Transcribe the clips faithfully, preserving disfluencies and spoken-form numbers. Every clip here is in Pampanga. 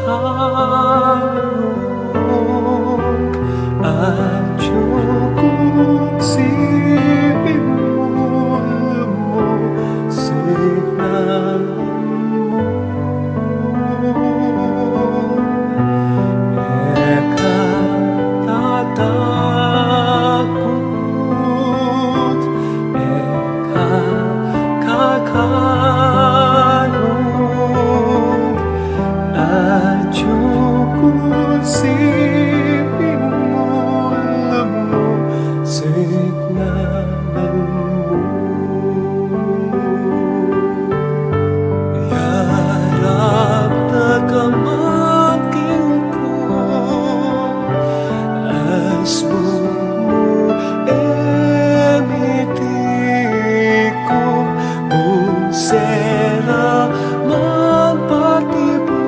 Karung, atiu kung siping mu, lumusignan mu. E ka tatakut, e ka kakarung, atiu kung siping mu, lumusignan mu. Yarap da ka man king ku, asbung mu e mitiku, ung sera man patibu,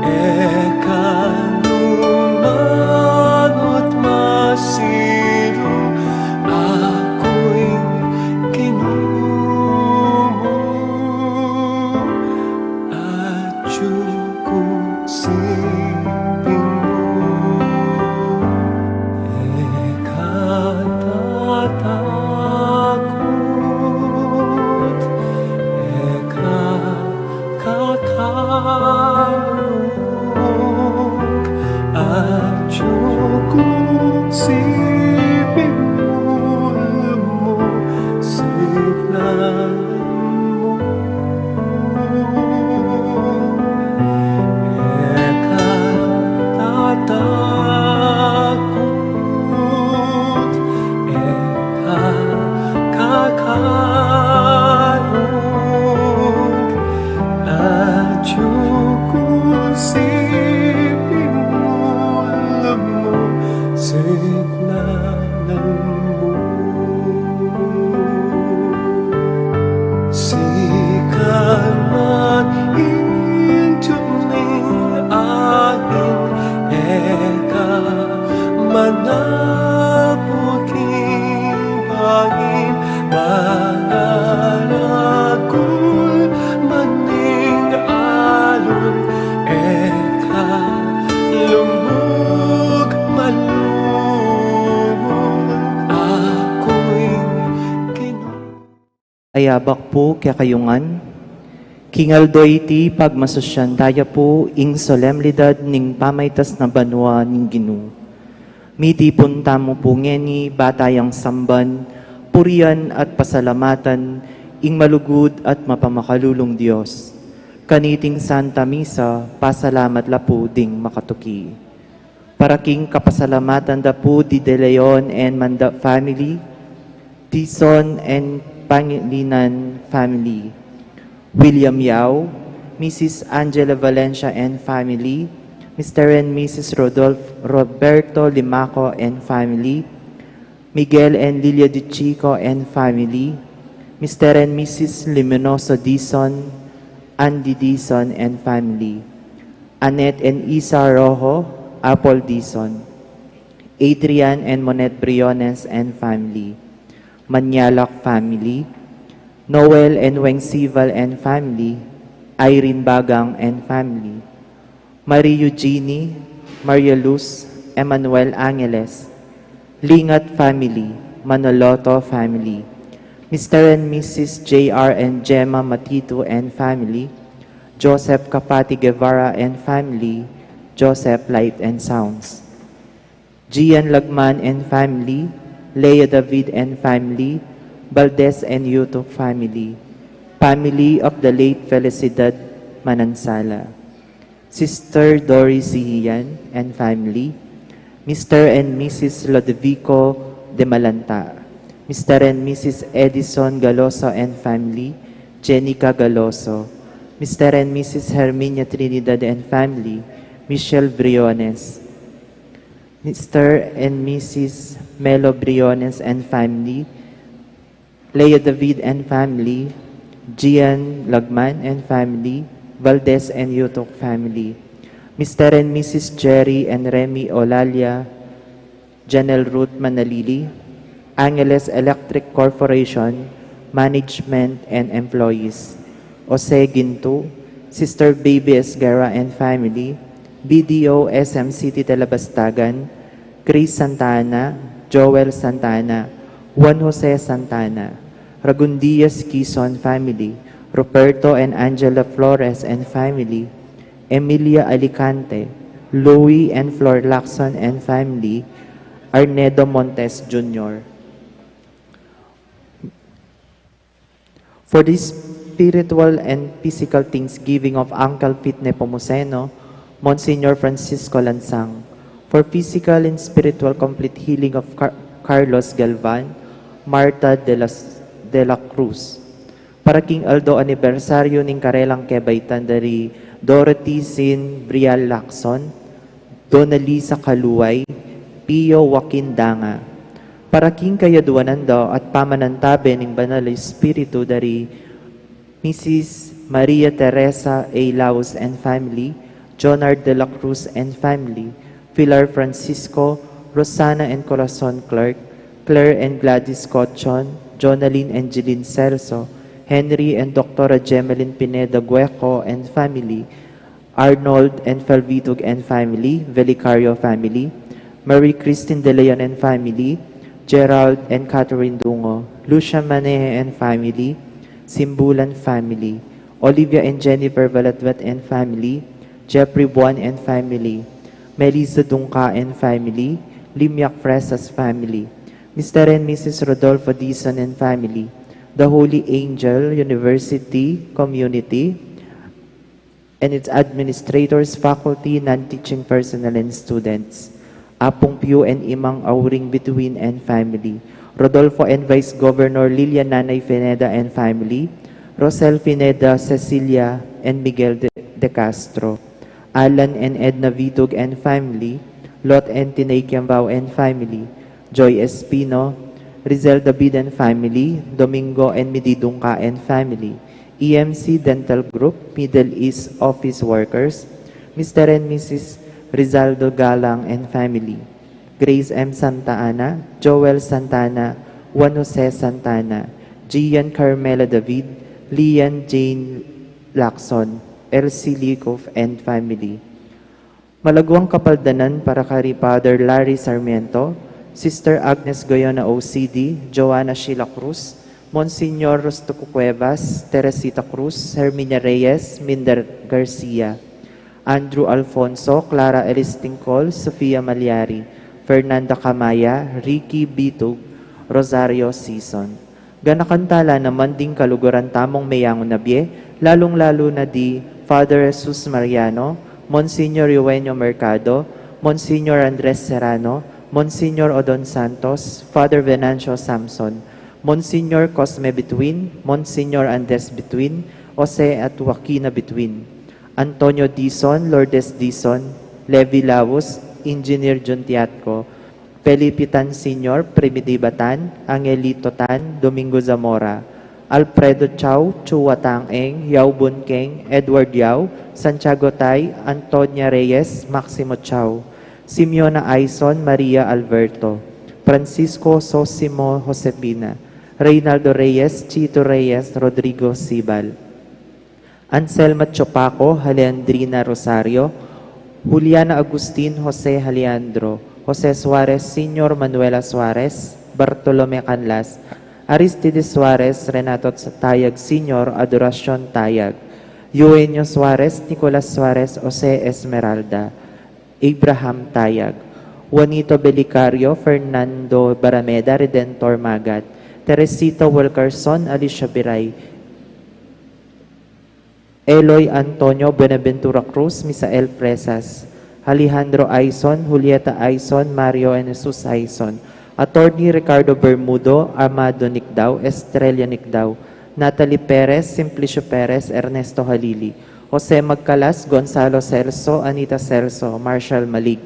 e ka nu manut masiru, aku ing Ginu mu, atiu kung siping mu. E ka tatakut, e ka kakarung, atiu kung siping mu, lumusignan mu. E ka tatakut, e ka kakarung, atiu kung siping mu, lumusignan mu. Sikan man ing tuming ain, e ka manapul king bain, mangaragul man ing alun, e ka lumug man lumug, aku ing Ginu. Ayabak pu kekayu ngan, king aldo iti pagmasusyan taya pu ing solemnidad ning pamaitas na banua ning Ginu. Mitipun tamu pu ngeni ba tayang samban, purian at pasalamatan ing malugud at mapamakalulung Dios. Kaniting Santa Misa, pasalamat la pu ding makatuki. Para king kapasalamatan da pu di De Leon and Manda family, Dizon and Pangilinan family, William Yao, Missus Angela Valencia and family, Mister and Missus Rodolf-, Roberto Limaco and family, Miguel and Lilia Di Chico and family, Mister and Missus Luminoso Dizon, Andy Dizon and family, Annette and Isa Rojo, Apple Dizon, Adrian and Monette Briones and family, Manyalak family, Noel and Weng Sival and family, Irene Bagang and family, Marie Eugenie, Maria Luz, Emmanuel Angeles, Lingat family, Manoloto family, Mister and Missus J R and Gemma Matitu and family, Joseph Kapati Guevara and family, Joseph Light and Sounds, Gian Lagman and family, Lea David and family, Valdez and Yutuk family, family of the late Felicidad Manansala, Sister Doris Sihian and family, Mister and Missus Lodovico de Malanta, Mister and Missus Edison Galoso and family, Jenica Galoso, Mister and Missus Herminia Trinidad and family, Michelle Briones, Mister and Missus Melo Briones and family, Leo David and family, Gian Lagman and family, Valdez and Yutok family, Mister and Missus Jerry and Remy Olalia, Janelle Ruth Manalili, Angeles Electric Corporation, management and employees, Jose Ginto, Sister Baby Esguerra and family, B D O S M City Talabastagan, Chris Santana, Joel Santana, Juan Jose Santana, Ragundias Quizon family, Ruperto and Angela Flores and family, Emilia Alicante, Louis and Flor Lacson and family, Arnedo Montes Junior For the spiritual and physical thanksgiving of Uncle Pete Nepomuceno, Monsignor Francisco Lansang. For physical and spiritual complete healing of Car- Carlos Galvan, Martha de, las, de la Cruz. Para king aldo anibersaryo ning karelang kebaitan da ri Dorothy Sin Brial Lacson, Donalisa Kaluway, Pio Joaquin Danga. Para king kayadwanan da at pamanantabe ning Banal a Espiritu da ri Missus Maria Teresa A. Laus and family, Jonard de la Cruz and family, Pilar Francisco, Rosana and Corazon Clark, Claire and Gladys Cochon, Jonalyn and Jeline Celso, Henry and Doctora Jemeline Pineda Gueco and family, Arnold and Felvitug and family, Velicario family, Marie Christine De Leon and family, Gerald and Catherine Dungo, Lucia Manehe and family, Simbulan family, Olivia and Jennifer Valadvat and family, Jeffrey Buan and family, Melissa Dungca and family, Limyak Fresas family, Mister and Missus Rodolfo Dizon and family, the Holy Angel University community, and its administrators, faculty, non-teaching personnel, and students. Apung Pio and Imang Auring Bituin and family. Rodolfo and Vice Governor Lilia Nanay Pineda and family. Rosel Pineda, Cecilia, and Miguel de, de Castro. Alan and Edna Vitug and family. Lot and Tinay Kiambao and family. Joy Espino, Rizel David and family, Domingo and Midi Dungca and family, E M C Dental Group, Middle East office workers, Mister and Missus Rizaldo Galang and family, Grace M Santa Ana, Joel Santana, Juan Jose Santana, Gian Carmela David, Lian Jane Lacson, Elsie Licof and family. Malaguang kapaldanan para kari Father Larry Sarmiento, Sister Agnes Goyona O C D, Joanna Sheila Cruz, Monsignor Rostuco Cuevas, Teresita Cruz, Herminia Reyes, Minder Garcia, Andrew Alfonso, Clara Elis Tingkol, Sofia Maliari, Fernanda Camaya, Ricky Bitug, Rosario Sison. Ganakan tala naman ding kaluguran tamung meyangu na bie, lalung-lalu na di Father Jesus Mariano, Monsignor Eugenio Mercado, Monsignor Andres Serrano, Monsignor Odon Santos, Father Venancio Samson, Monsignor Cosme Bituin, Monsignor Andres Bituin, Jose at Joaquina Bituin, Antonio Dizon, Lourdes Dizon, Levi Laus, Engineer Jun Tiatco, Felipe Tan Senior, Primitiva Tan, Angelito Tan, Domingo Zamora, Alfredo Chau, Chua Tang Eng, Yao Bun Keng, Edward Yao, Santiago Tai, Antonia Reyes, Maximo Chau, Simeona Aison, Maria Alberto, Francisco Sosimo Josefina, Reynaldo Reyes, Chito Reyes, Rodrigo Sibal. Anselma Chopaco, Alejandrina Rosario, Juliana Agustin, Jose Alejandro, Jose Suarez Senior, Manuela Suarez, Bartolome Canlas, Aristides Suarez, Renato Tayag Senior, Adoracion Tayag, Eugenio Suarez, Nicolas Suarez, Jose Esmeralda, Abraham Tayag, Juanito Belicario, Fernando Barameda, Redentor Magat, Teresita Wilkerson, Alicia Biray, Eloy Antonio, Buenaventura Cruz, Misael Fresas, Alejandro Aison, Julieta Aison, Mario and Jesus Aison, Attorney Ricardo Bermudo, Amado Nicdao, Estrella Nicdao, Natalie Perez, Simplicio Perez, Ernesto Halili, Jose Magcalas, Gonzalo Celso, Anita Celso, Marshall Malig,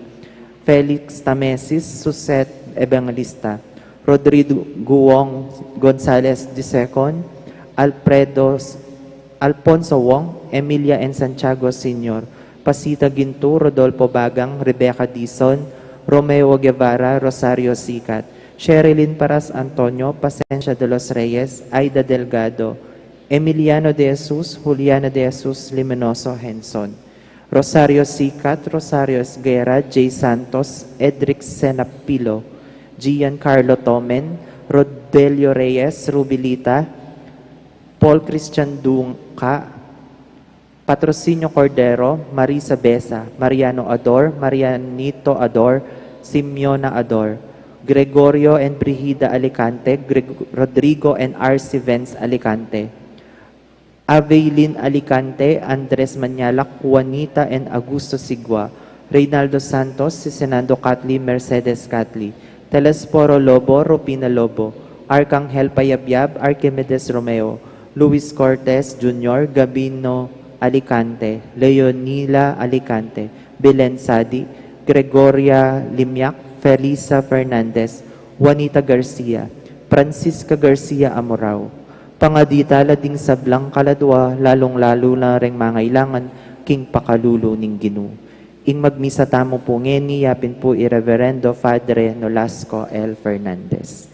Felix Tamesis, Suset Evangelista, Rodrigo Wong, Gonzales the second, Alfredo, Alfonso Wong, Emilia and Santiago Senior, Pasita Gintu, Rodolfo Bagang, Rebecca Dizon, Romeo Guevara, Rosario Sicat, Sherilyn Paras Antonio, Pasencia de los Reyes, Aida Delgado, Emiliano de Jesus, Juliana de Jesus, Limenoso Henson, Rosario Sicat, Rosario Esguerra, Jay Santos, Edric Senapilo, Giancarlo Tomen, Rodelio Reyes, Rubilita, Paul Christian Dungca, Patrocinio Cordero, Marisa Besa, Mariano Ador, Marianito Ador, Simeona Ador, Gregorio and Brigida Alicante, Greg-, Rodrigo and R C Vance Alicante, Aveilin Alicante, Andres Mañalac, Juanita and Augusto Sigua, Reynaldo Santos, Sisenando Catli, Mercedes Catli, Telesporo Lobo, Rupina Lobo, Arcangel Payabyab, Archimedes Romeo, Luis Cortes Junior, Gabino Alicante, Leonila Alicante, Belen Sadi, Gregoria Limiak, Felisa Fernandez, Juanita Garcia, Francisca Garcia Amorao. Pangadi tala ding sablang kaladua, lalung-lalu na reng mangailangan king pakalulu ning Ginu. Ing magmisa tamu pu ngeni, yapin pu i Reverendo Padre Nolasco L Fernandez.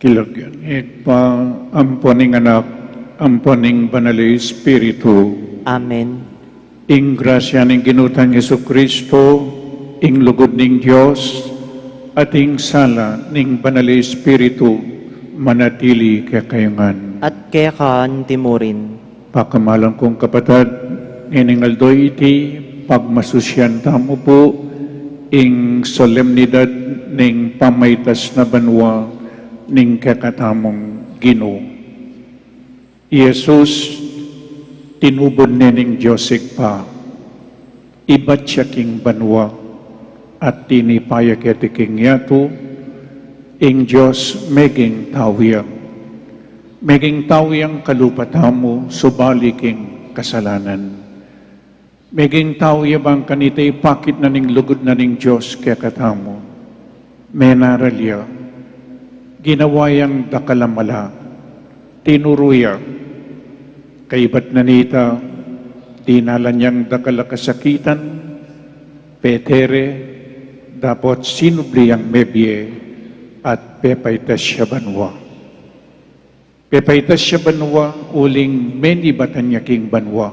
King lagyu ning Ibpa, ampo ning Anak, ampo ning Banal a Espiritu. Amen. Ing grasya ning Ginu tang Jesucristo, ing lugud ning Dios, at ing sala ning Banal a Espiritu, manatili kekayu ngan. At keka anti mu rin. Pakamalan kung kapatad, ngening aldo iti, pagmasusyan tamu pu ing solemnidad ning pamaitas na banua ning kekatamung Ginu. I Jesus, tinubud ne ning Dios Ibpa, ibat ya king banua, at tinipa ya keti king yatu, ing Dios meging tau ya. Meging tau yang kalupa tamu, subali king kasalanan. Meging tau ya bang kanita ipakit na ning lugud na ning Dios kekatamu. Menaral ya, ginawa yang dakal a mala, tinuru ya, kaibat na nita, dinalan yang dakal a kasakitan, petere, dapot sinubli yang mebie, at pepaitas ya banua. Pepaitas ya banua uling menibatan ya king banua.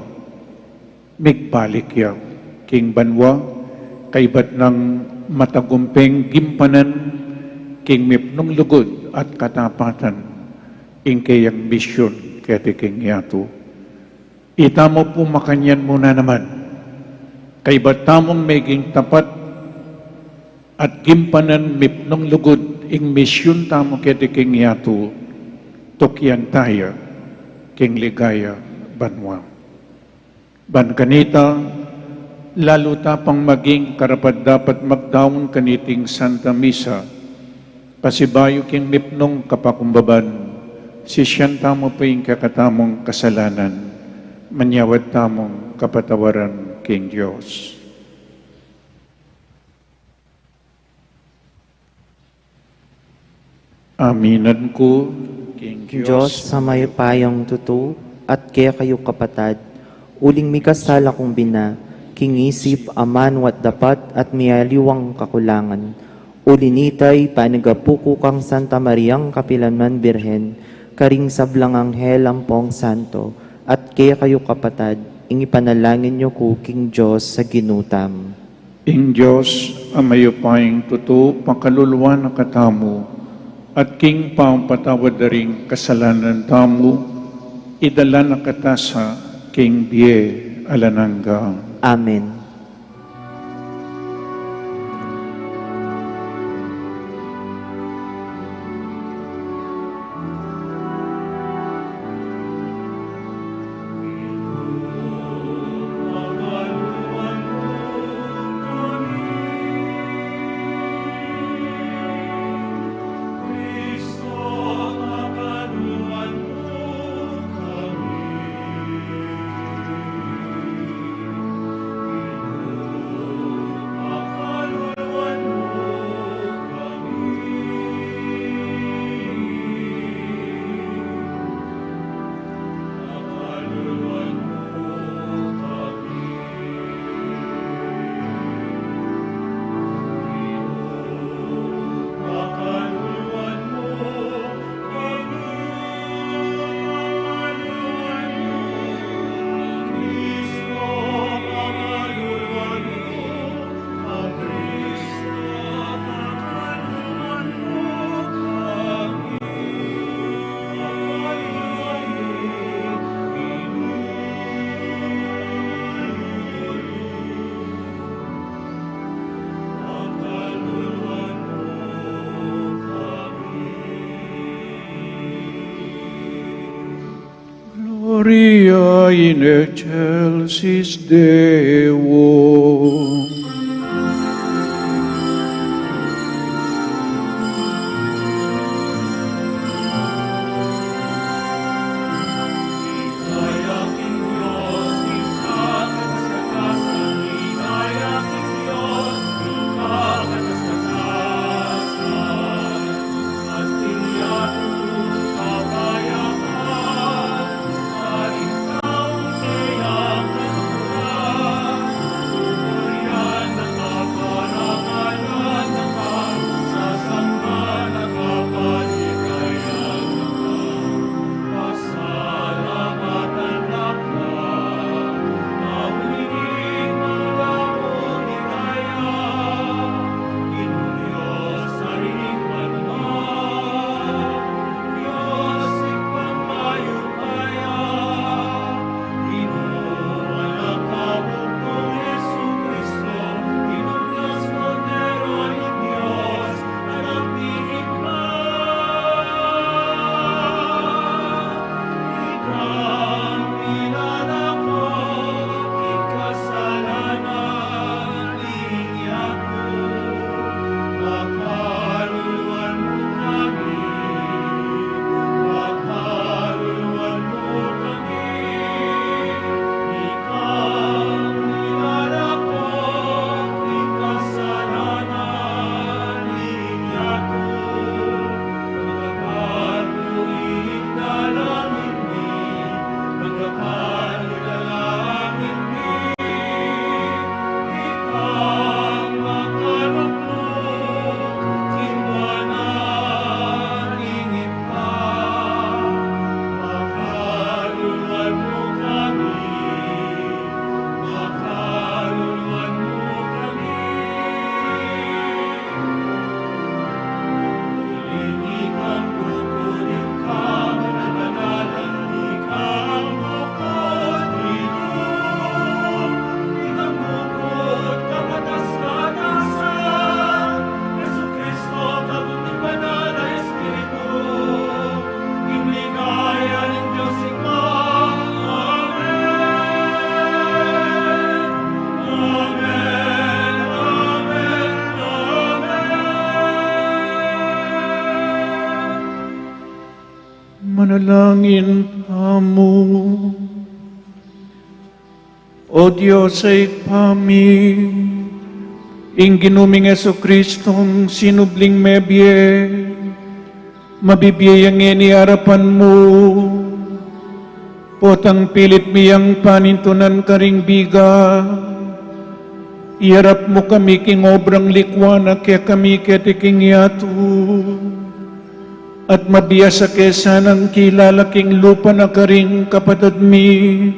Migbalik ya king banua, kaybat nang matagumpeng gimpanan king mipnung lugud at katapatan ing keyang misyun keti king yatu. Itamu pu makanyan mu na naman, kaybat tamung meging tapat at gimpanan mipnung lugud ing misyun tamu keti king yatu, tukian taya king ligaya banua. Ban kanita, lalu ta pang maging karapat-dapat magdaun kaniting Santa Misa, pasibayu king mipnung kapakumbaban, sisian tamu pa ing kekatamung kasalanan, manyawad tamung kapatawaran king Dios. Aminan ku king Dios a mayupayang tutu, at kekayu kapatad, uling mikasala kung bina, king isip, amanu at dapat, at mialiwang kakulangan. Uli nita, ipanagapu ku kang Santa Mariang kapilanman Birhen, karing sablang anghel ampong santo, at kekayu kapatad, ing ipanalangin yu ku king Dios a Ginu tamu. Ing Dios a mayupayang tutu, pakaluluan na katamu, at king pamapatawad da ring kasalanan tamu, idala na kata sa king bie alang angga. Amen. Gloria in excelsis Deo. Langin tamu. O Dios a Ibpa mi, ing Ginu ming Jesucristong sinubling mebie, mabibie ya ngeni arapan mu, potang pilit mi yang panintunan karing biga, iyarap mu kami king obrang likwan na kekami keti king yatu, at mabiasa ke sanang kilala king lupa na karing kapatad mi,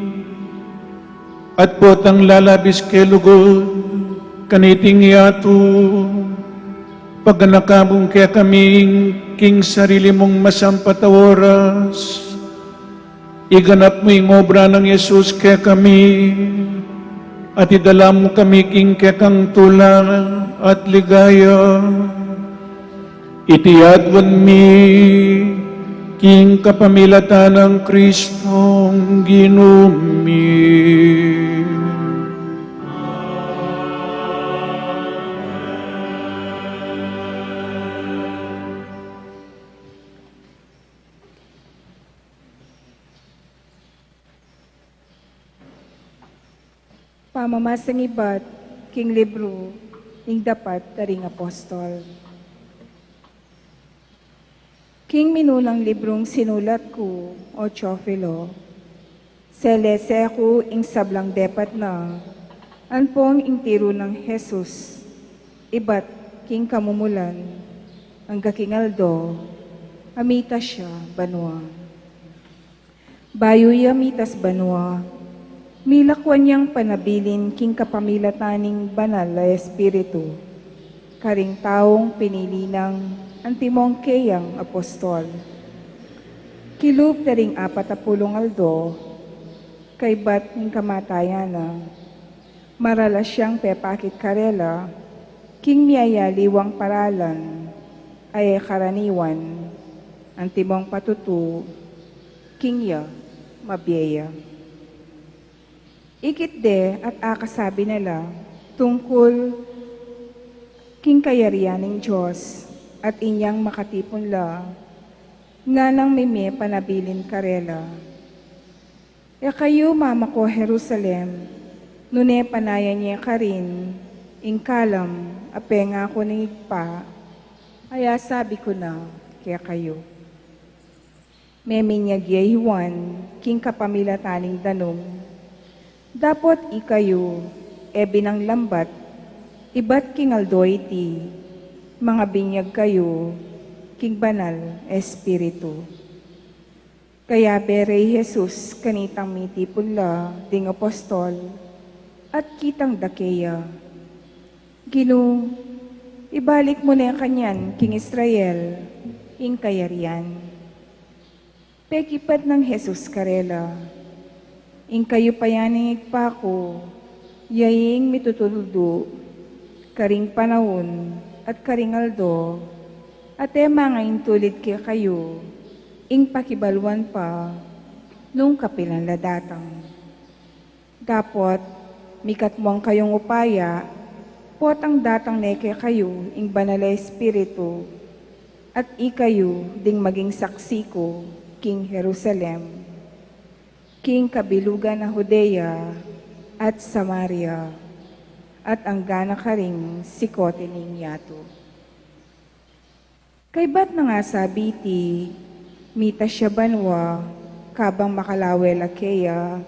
at potang lalabis ke lugud kaniting yatu, paganaka mung kekami king sarili mung masampat a oras, iganap mu ing obra nang Jesus kekami, at idala mu kami king kekang tula at ligaya. Iti aduan mi king kapamilatan nang Kristong Ginu mi. Pamamasang ibat king libru ning Dapat da ring Apostol. King minunang librung sinulat ku, o Teofilo, selese ku ing sablang depat na, ampong ing tiru nang Jesus, ibat king kamumulan, angga king aldo a mitas ya banua. Bayu ya mitas banua, milakwan yang panabilin king kapamilatan ning Banal a Espiritu karing taung pinili nang antimong keyang apostol. Kilub da ring apat a pulung aldo kaybat ning kamatayan na, maralas yang pepakit karela king miyayaliwang paralan a e karaniwan, antimong patutu king ya mabie ya. Ikit de at akasabi na la tungkul king kayarian ning Dios, at inyang makatipun la nganang mimie panabilin karela. E kayu mamako Jerusalem, nune panayan ye karin ing kalam a pengaku ning Ibpa, a yasabi ku na kekayu. Meminyag ye i Juan king kapamilatan ning danum. Dapot ikayu, e binang lambat, ibat king aldo iti, mangabinyag kayu king Banal Espiritu. Kayabe re i Jesus kanitang mitipun la ding apostol, at kitang da keya, Ginu, ibalik mu ne kanyan king Israel ing kayarian. Pekibat nang Jesus karela, Ing kayupayan ning Ibpa ku, ya ing mitutuldu karing panaun at karing aldo, at e mangaintulid kekayu ing pakibaluan pa nung kapilan la datang. Dapot mikatmuan kayung upaya, potang datang ne kekayu ing Banal a Espiritu, at ikayu ding maging saksi ku king Jerusalem, king kabilugan na Judea at Samaria, at angga na karing sikote ning yatu. Kaybat nang asabi iti, mitas ya banua kabang makalawe la keya,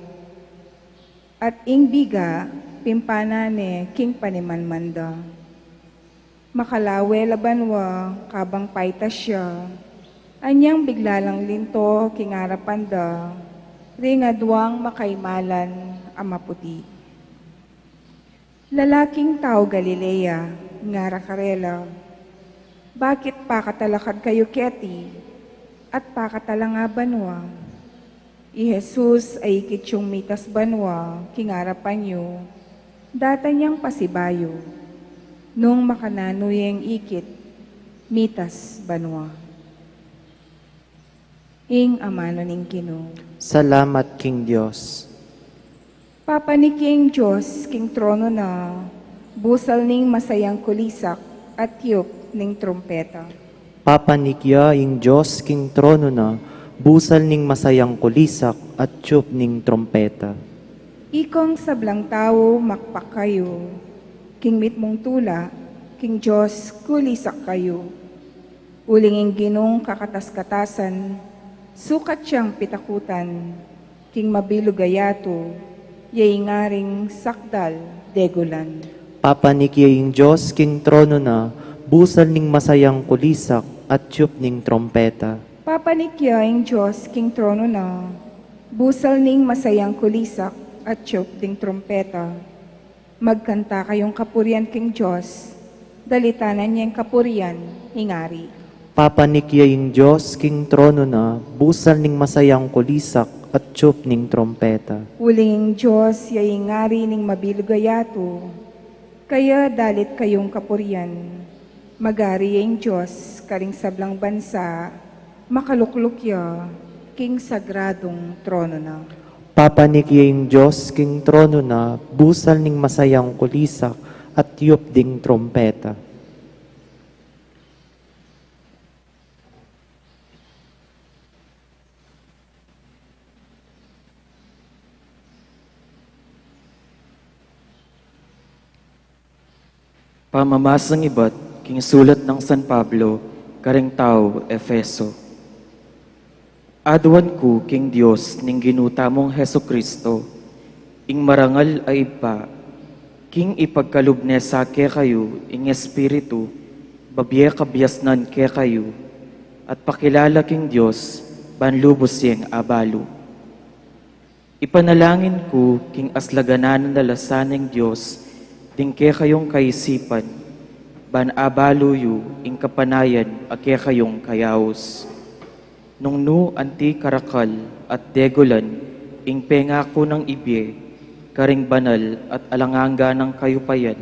at ing biga pimpana ne king panimanman da. Makalawe la banua kabang paitas ya, anyang bigla lang linto king arapan da ring aduang makaimalan a maputi. Lalaking tau Galilea, ngara karela, bakit pakatalakad kayu keti at pakatalanga banua? I Jesus a ikit yung mitas banua king arapan yu, datan yang pasibayu, nung makananu yeng ikit mitas banua. Ing amanu ning Ginu. Salamat king Dios. Papanik ya ing Dios king trono na, busal ning masayang kulisak at tiup ning trumpeta. Papanik ya ing Dios king trono na, busal ning masayang kulisak at tiyup ning trompeta. Ikong sablang tau, makpak kayu, king mitmung tula, king Dios kulisak kayu. Uling ing Ginung kakatas-katasan, sukat yang pitakutan, king mabilug a yatu, ya ing ngaring sakdal degulan. Papanik ya ing Dios king trono na, busal ning masayang kulisak at tiyup ning trompeta. Papanik ya ing Dios king trono na, busal ning masayang kulisak at tiyup ding trompeta. Magkanta kayung kapurian king Dios, dalitanan yang kapurian ing Ari. Papanik ya ing Dios king trono na, busal ning masayang kulisak at tiyup ning trompeta. Uling ing Dios ya ing Ari ning mabilug a yatu, kaya dalit kayung kapurian. Mag-ari ya ing Dios karing sablang bansa, makalukluk ya king sagradung trono na. Papanik ya ing Dios king trono na, busal ning masayang kulisak at tiyup ding trompeta. Pamamasang ibat king sulat nang San Pablo karing tau Efeso. Aduan ku king Dios ning Ginu tamung Jesucristo, ing marangal a Ibpa, king ipagkalub ne sa kekayu ing Espiritu, babie kabiasnan kekayu, at pakilala king Dios, ban lubus yeng abalu. Ipanalangin ku king aslaganan na la sa ning Dios ding kekayung kaisipan, ban abalu yu ing kapanayan a kekayung kayaus. Nung nu anti karakal at degulan ing pengaku nang ibie karing banal at alang angga nang kayupayan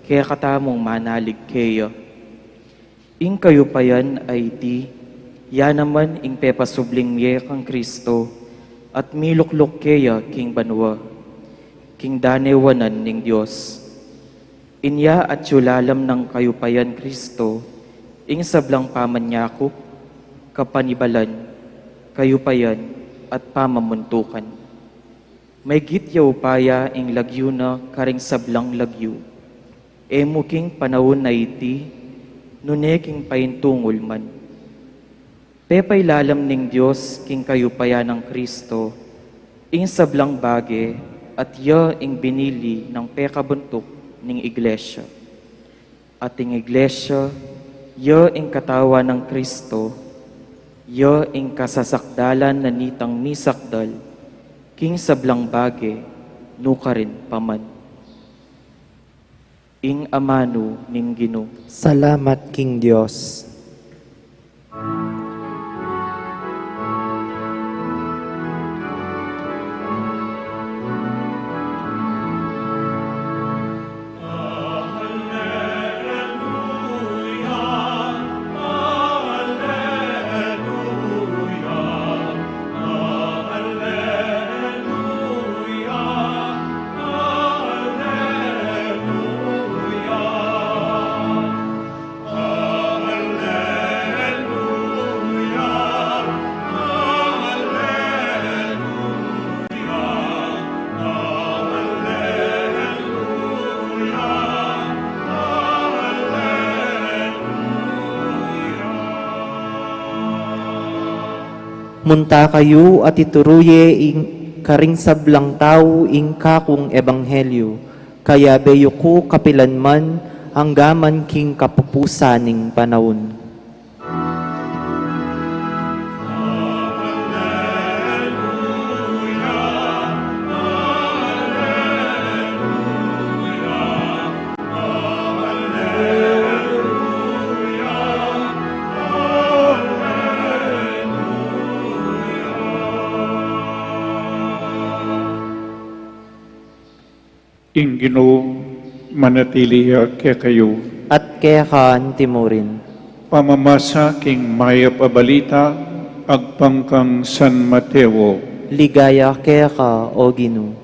kekatamung manalig keya. Ing kayupayan a iti, ya naman ing pepasubling mie kang Kristo, at milukluk keya king banua, king danewanan ning Dios. Inya atyu lalam nang kayupayan Kristo, ing sablang pamanyakup, kapanibalan, kayupayan, at pamamuntukan. Maygit ya upaya ing lagyu na karing sablang lagyu. E mu king panaun a iti, nune king paintungul man. Pepailalam ning Dios king kayupayan nang Kristo, ing sablang bage, at ya ing binili nang pekabuntuk ning iglesia. At ing iglesia, ya ing katawan nang Kristo, ya ing kasasakdalan na nitang misakdal, king sablang bage, nukarin pa man. Ing amanu ning Ginu. Salamat king Dios. Munta kayu at ituru ye ing karing sablang tau ing kakung ebanghelyu, kayabe yu ku kapilan man, angga man king kapupusan ning panaun. Ing Ginu manatili ya kekayu. At keka antimurin. Pamamasa king mayap a balita agpang kang San Mateo. Ligaya keka, O Ginu.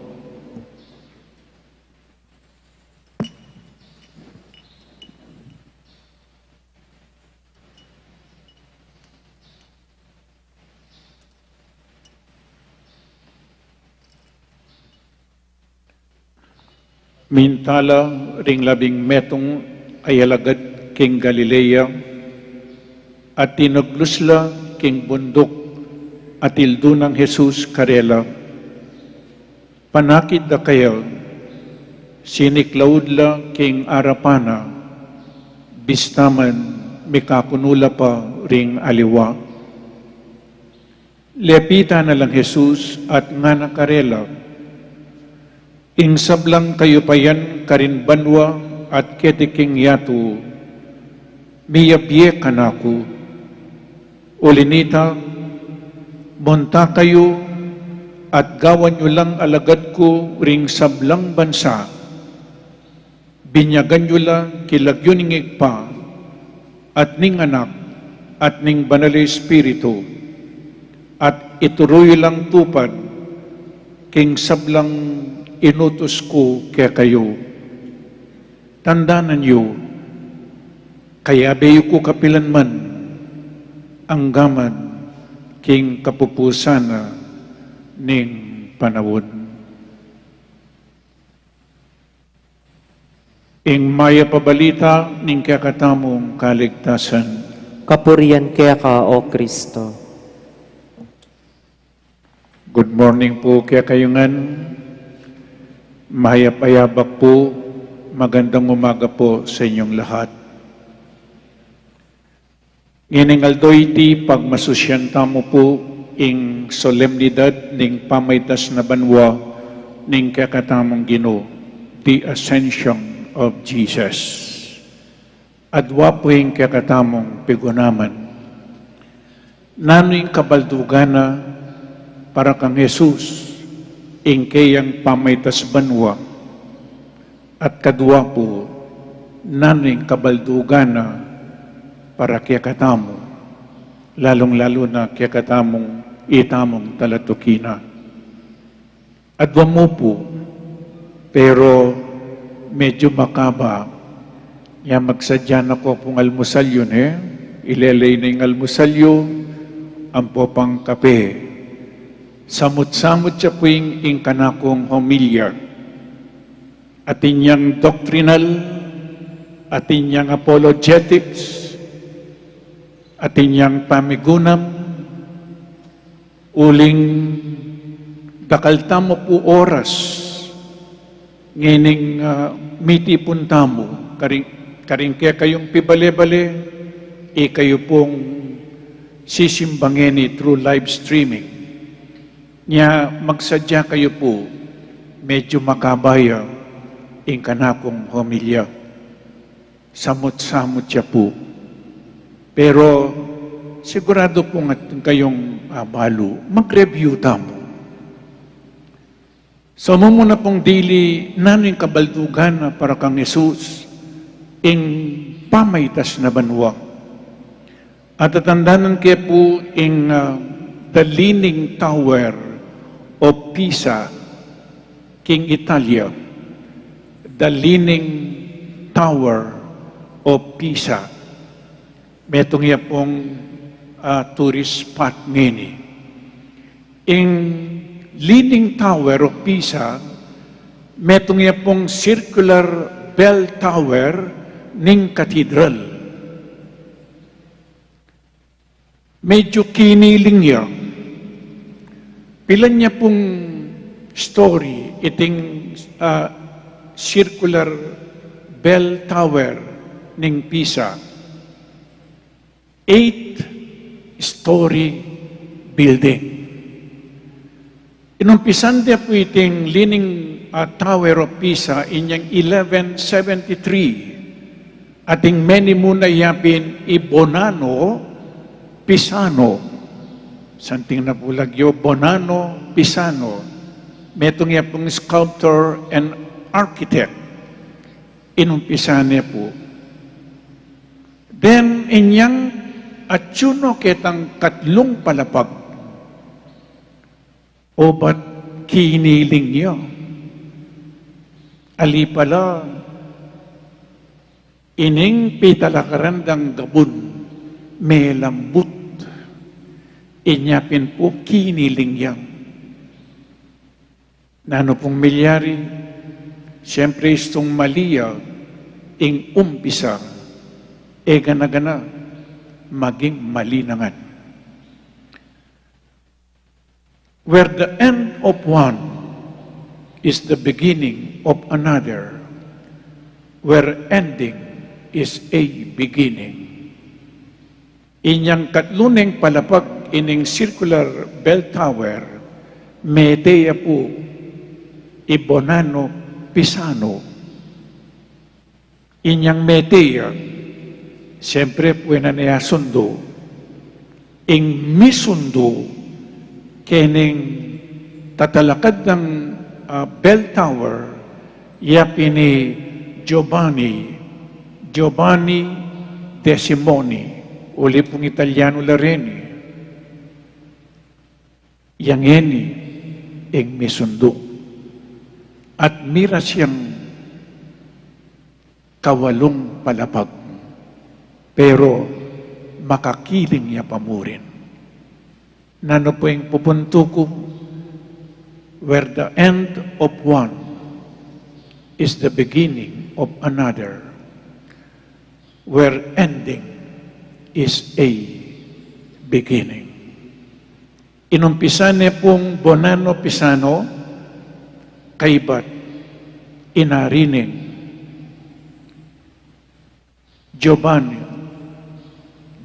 Mintala ring labing metung a alagad king Galilea, at tinuglus la king bunduk, at tildu nang Jesus karela. Panakit da kaya, siniklaud la king arapan na, bista man mikakunu la pa ring aliwa. Lepitan na lang Jesus at ngana karela, ing sablang kayupayan karin banua at keti king yatu, miyabie kanaku. Uli na nita, munta kayu at gawan yu lang alagad ku ring sablang bansa. Binyagan yu la king lagyu ning Ibpa, at ning Anak, at ning Banal a Espiritu, at ituru yu lang tupad king sablang inutus ku kekayu. Tandanan yu, kayabe yu ku kapilan man, anggaman king kapupusan na ning panaun. Ing mayap a balita ning kekatamung kaligtasan. Kapurian keka, O Kristo. Good morning po kekayu ngan. Mayap a yabak po. Magandang umaga po sa inyong lahat. Ngening aldo iti, pagmasusyan tamu pu ing solemnidad ning pamaitas na banua ning kekatamung Ginu, the Ascension of Jesus. Adwa pu ing kekatamung pigunaman. Nanu ing kabaldugan na para kang Jesus ing keyang pamaitas banua? At kadua pu, nanu ing kabaldugan na para kekatamu, lalung-lalu na kekatamung itamung talatuki na? Adwa mu pu, pero medyu makaba. Ya magsadya na ko pung almusal yu, e? Ilele yu na ing almusal yu, ampo pang kape. Samut-samut ya pu ing, ing kanakung homilya. Atin yang doctrinal, atin yang apologetics, atin yang pamigunam, uling dakal tamu pu oras ngening, ah, mitipun tamu, karing, karing kekayung pibale-bale, ikayu pung sisimba ngeni through live streaming. Nya, magsadya kayu pu, medyu makaba ya ing kanakung homilya. Samut-samut ya pu. Pero siguradu pung atin kayung, ah, balu, mag-review tamu. So, mumuna pung dili, nanu ing kabaldugan na para kang Jesus ing pamaitas na banua? At tatandanan ke pu ing, ah, the Leaning Tower of Pisa king Italia. The Leaning Tower of Pisa. Metung ya pung, ah, tourist spot ngeni. Ing Leaning Tower of Pisa, metung ya pung circular bell tower ning cathedral. Medyu kiniling ya. Pilan ya pung story iting, ah, circular bell tower ning Pisa. Eight-story building. Inumpisan de pu iting Leaning, ah, Tower of Pisa inyang eleven seventy-three. Ating meni mu na yapin i Bonano Pisano. Santing na pu lagyu, Bonano Pisano. Metung ya pung sculptor and architect. Inumpisan ne pu. Then, inyang atyu no ketang katlung palapag, obat kiniling ya. Ali pala, ining pitalakaran dang gabun, melambut. Inya pin pu kiniling ya. Nanu pung milyari? Siyempre, istung mali ya ing umpisa, e gana-gana maging mali na ngan. Where the end of one is the beginning of another, where ending is a beginning. Inyang katlu neng palapag ining circular bell tower, mete ya pu i Bonanno Pisano. Inyang mete ya, siyempre, pwede na ya sundu. Ing misundu keng tatalakad nang, ah, bell tower, ya pin i Giovanni, Giovanni de Simoni, uli pung Italiano la reni. Yang ini ing misundu. At miras yang kawalung palapag, pero makakiling ya pa murin. Nanu pu ing pupuntu ku? Where the end of one is the beginning of another, where ending is a beginning. Inumpisan ne pung Bonanno Pisano, kaybat inari neng Giovanni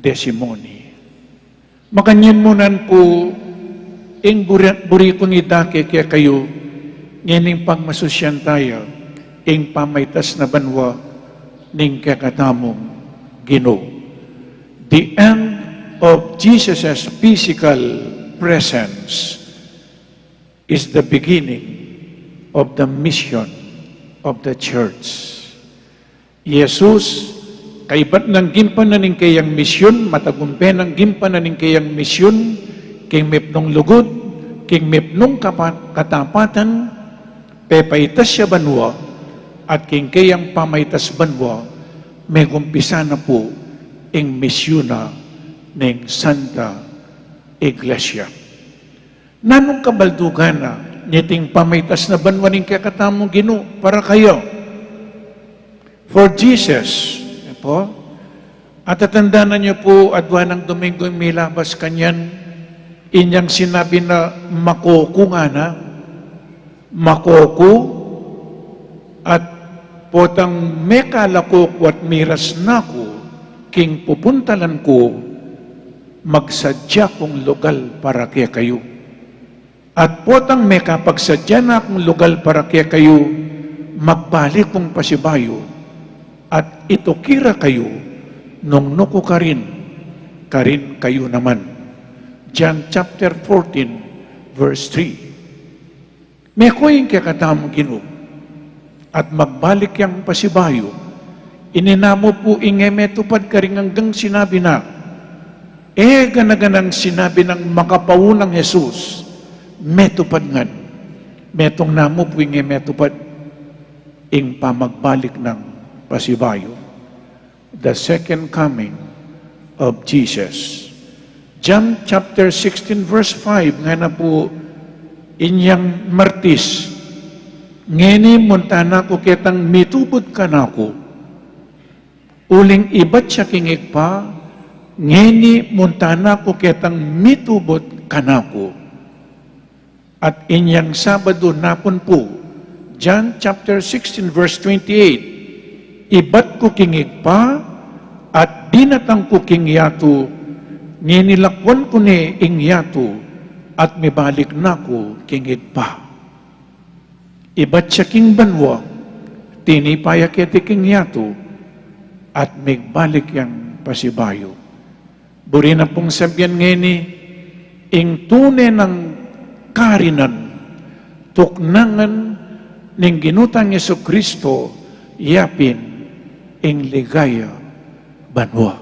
de Simoni. Makanyan mu nan pu ing buri-, buri kung idake kekayu, ngening pagmasusyan taya ing pamaitas na banua ning kekatamung Ginu. The end of Jesus' physical presence is the beginning of the mission of the church. Jesus, kaybat nang gimpanan ing keyang misyun, matagumpe nang gimpanan ing keyang misyun, king mipnung lugud, king mipnung kapat-, katapatan, pepaitas ya banua, at king keyang pamaitas banua, megumpisa na pu ing misyun na ning Santa Iglesia. Nanung kabaldugan na niting pamaitas na banua ning kekatamung Ginu para kaya? For Jesus, e pu? At tatandanan yu pu, adua nang Domingo ing milabas kanyan, inyang sinabi na, "Makuku ngana, makuku, at potang mekalaku ku at miras na ku king pupuntalan ku, magsadya kung lugal para kekayu. At potang mekapagsadya na kung lugal para kekayu, magbalik kung pasibayu, at ituki ra kayu, nung nuku karin, karin kayu naman." John chapter fourteen, verse three. Meku ing kekatamung Ginu, at magbalik yang pasibayu. Ini namu pu ing e metupad karing anggang sinabi na. E gana-ganang sinabi nang makapaunang Jesus, metupad ngan. Metung namu pu ing e metupad, ing pamagbalik nang pasibayu. The second coming of Jesus. John chapter sixteen, verse five, ngana pu inyang Martis, "Ngeni munta na ku ketang mitubud kanaku. Uling ibat ya king Ibpa, ngeni munta na ku ketang mitubud kanaku." At inyang Sabadu napun pu, John chapter sixteen, verse twenty-eight, "Ibat ku king Ibpa, at dinatang ku king yatu, ngeni lakwan ku ne ing yatu, at mibalik na ku king Ibpa." Ibat ya king banua, tinipa ya keti king yatu, at migbalik yang pasibayu. Buri na pung sabian ngeni, ing tune nang karinan, tuknangan ning Ginu tang Jesucristo, yapin ing ligaya banua.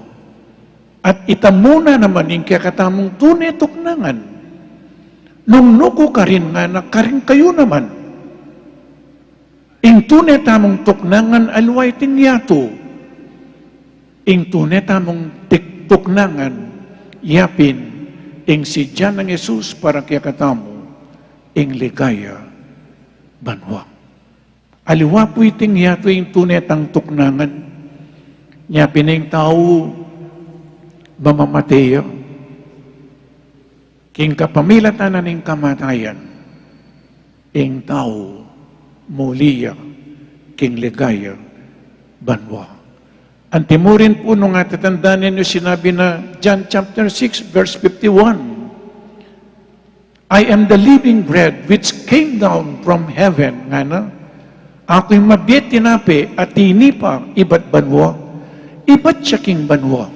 At ita mu na naman ing kekatamung tune tuknangan. Nung nuku karin ngana, karin kayu naman. Ing tune tamung tuknangan aliwa iting yatu. Ing tune tamung tik-, tuknangan, yapin ing sidya nang Jesus para kekatamu, ing ligaya banua. Aliwa pu iting yatu ing tune tang tuknangan. Nya pin ing tau mamamate ya. King kapamilatan na ning kamatayan, ing tau muli ya king ligaya banua. Antimurin pu nung atatandanan yu sinabi na John chapter six, verse fifty-one, "I am the living bread which came down from heaven," ngana, "Aku ing mabie tinape a tinipa ibat banua, ibat ya king banua,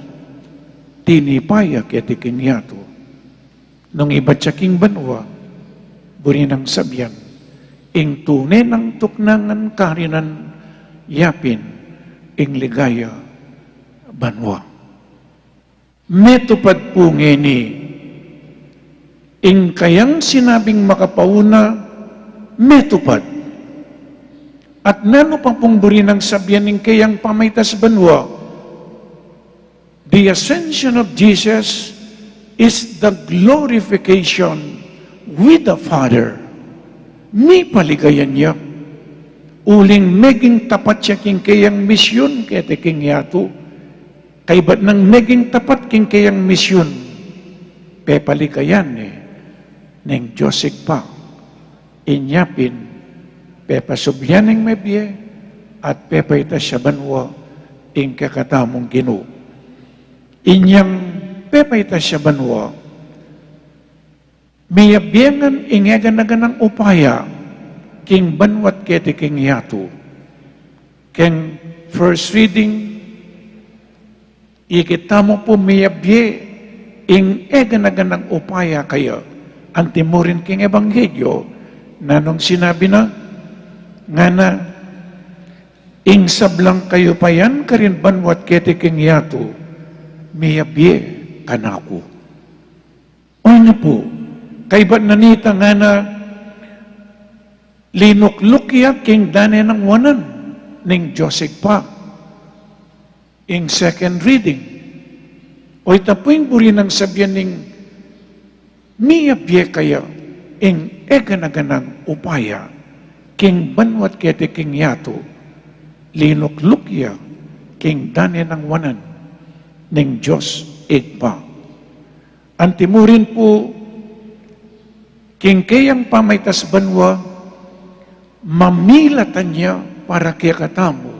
tinipa ya keti king yatu." Nung ibat ya king banua, buri nang sabian, ing tune nang tuknangan karinan, yapin ing ligaya banua. Metupad pu ngeni ing kayang sinabing makapauna, metupad. At nanu pa pung buri nang sabian ing kayang pamaitas banua? The ascension of Jesus is the glorification with the Father. Mipaligayan ya. Uling meging tapat ya king kayang misyun keti king yatu. Kaybat nang meging tapat king kayang misyun, pepaligayan ne ning Dios Ibpa. Inya pin, pepasubli ya ning mebie, at pepaitas ya banua ing kekatamung Ginu. Inyang pepaitas ya banua, miyabie ngan ing eganaganang upaya king banua't keti king yatu. Keng first reading, ikit tamu pu miyabie ing eganaganang upaya kaya. Antimurin king ebanghelyo, nanung sinabi na, ngana, "Ing sablang kayupayan karin banua't keti king yatu, miyabie kanaku." Oy na pu, kaybat na nita ngana, linukluk ya king dane nang wanan ning Dios Ibpa. Ing second reading. Oy ta pu ing buri nang sabian ning miyabie kaya ing eganaganang upaya king banua't keti king yatu, linukluk ya king dane nang wanan ning Dios Ibpa. Antimurin pu king keyang pamaitas banua, mamilatan ya para kekatamu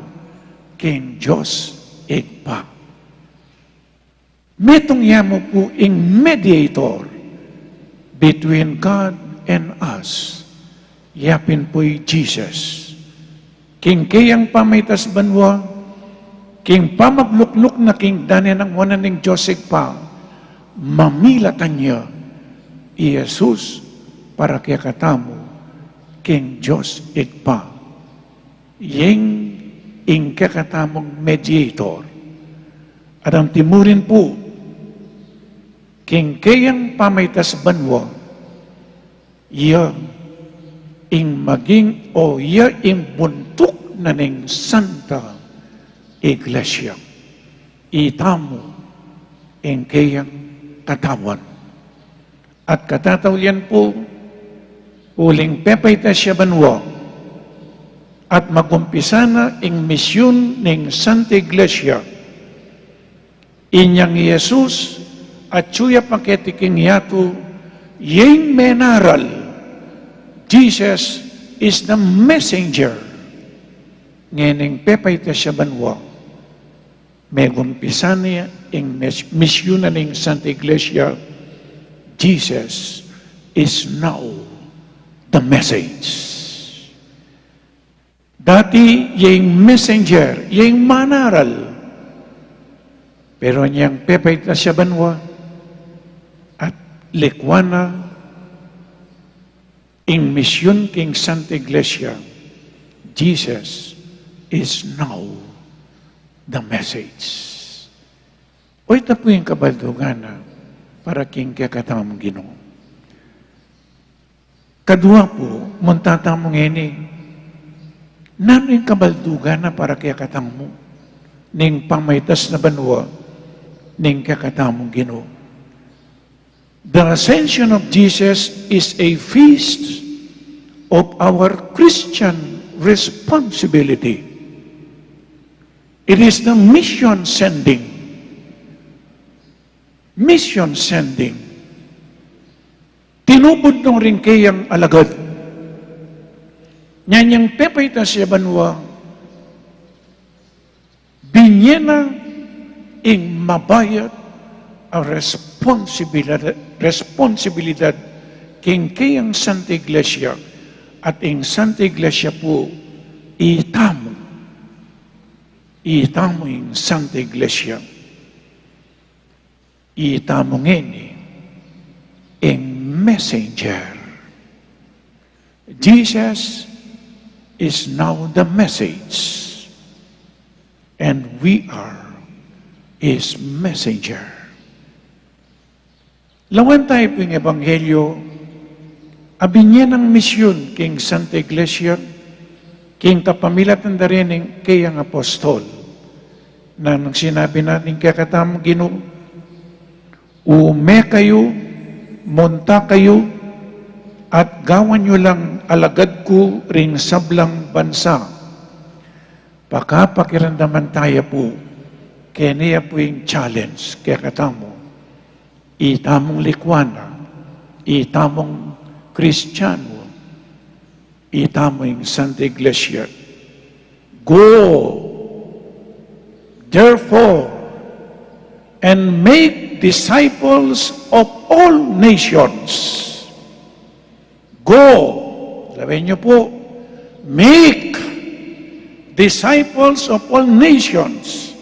king Dios Ibpa. Metung ya mu pu ing mediator between God and us. Ya pin pu i Jesus. King keyang pamaitas banua, king pamaglukluk na king dane nang wanan ning Dios Ibpa, mamilatan ya i Jesus para kekatamu king Dios Ibpa. Ing, ing kekatamung mediator. At antimurin pu, king keyang pamaitas banua, iya ing maging o iya ing buntuk na ning Santa Iglesia. Itamu ing keyang katawan. At katataulian pu, uling pepaitas ya banua, at magumpisa na ing misyun ning Santa Iglesia. Inyang i Jesus, atyu ya pa keti king yatu, ya ing menaral, Jesus is the messenger. Ngening pepaitas ya banua, megumpisa na ing mes-, misyun na ning Santa Iglesia, Jesus is now the message. Dati, ya ing messenger, ya ing manaral. Pero inyang pepaitas ya banua, at likwan na ing misyun king Santa Iglesia, Jesus is now the message. Oy ta pu ing kabaldugan na para king kekatamung Ginu. Kadua pu, munta tamu ngeni, nanu ing kabaldugan na para kekatamu ning pamaitas na banua ning kekatamung Ginu. The Ascension of Jesus is a feast of our Christian responsibility. It is the mission sending. Mission sending. Tinubud no ring keyang alagad. Nyanyang pepaitas ya banua, binye na ing mabayat a responsibilidad, responsibilidad king keyang Santa Iglesia, at ing Santa Iglesia pu itamu. Itamu ing Santa Iglesia. Itamu ngeni ing messenger. Jesus is now the message, and we are his messenger. Lawen tayu pu ing ebanghelyo a binye nang misyun king Santa Iglesia, king kapamilatan da ring keyang apostol. Nanu ing sinabi na ning kekatamung Ginu, "Ume kayu, munta kayu, at gawan yu lang alagad ku ring sablang bansa." Pakapakiramdaman taya pu, keni ya pu ing challenge kekatamu. Itamung likwanan, itamung Kristiyanu, itamu ing Santa Iglesia. "Go, therefore, and make disciples of all nations." Go, lawen yu pu, make disciples of all nations,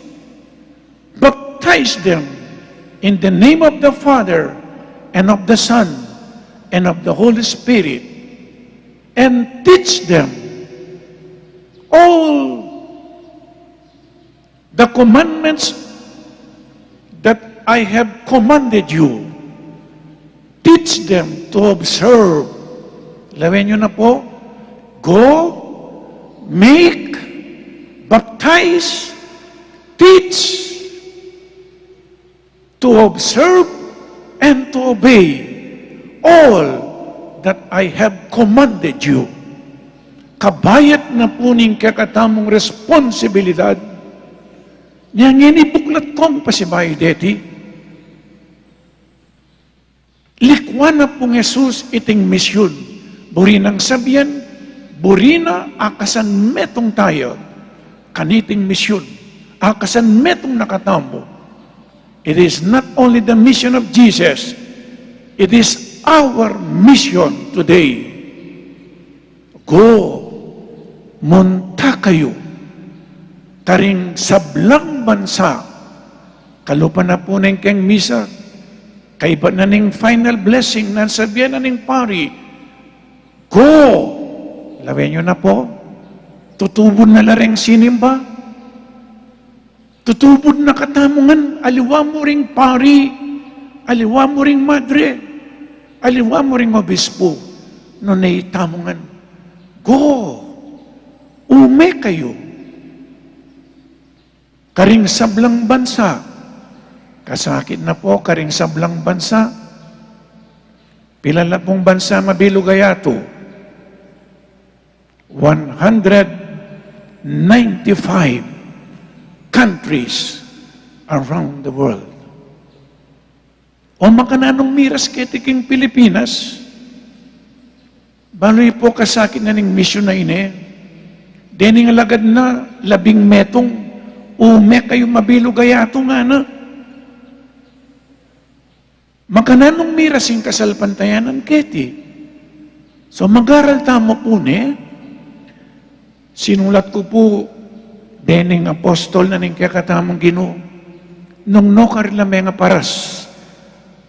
baptize them in the name of the Father and of the Son and of the Holy Spirit, and teach them all the commandments that I have commanded you. Teach them to observe. Lawen yu na pu, go, make, baptize, teach to observe and to obey all that I have commanded you. Kabayat na pu ning kekatamung responsibilidad. Nya ngeni buklat kong pasibayu deti. Likwan na pung Jesus iting misyun. Buri nang sabian, buri na akasan metung taya kaniting misyun. Akasan metung na katamu. It is not only the mission of Jesus, it is our mission today. Go, munta kayu karing sablang bansa. Kalupa na pu ning keng misa, kaybat na ning final blessing, nanu ing sasabian na ning pari, "Go!" Lawen yu na pu, tutubud na la ring sinimba. Tutubud na katamu ngan, aliwa mu ring pari, aliwa mu ring madre, aliwa mu ring obispu, nune itamu ngan, "Go, ume kayu karing sablang bansa." Kasakit na pu, karing sablang bansa. Pila la pung bansa mabilug a yatu? One hundred ninety-five countries around the world. O makananung miras keti king Pilipinas? Balu yu pu, kasakit na ning misyun a ini. Dening alagad na labing metung, "Ume kayu mabilug a yatu," ngana. Makananung miras ing kasalpantayanan keti? So, mag-aral tamu pu ne. Sinulat ku pu dening apostol na ning kekatamung Ginu, nung nukarin la mengaparas,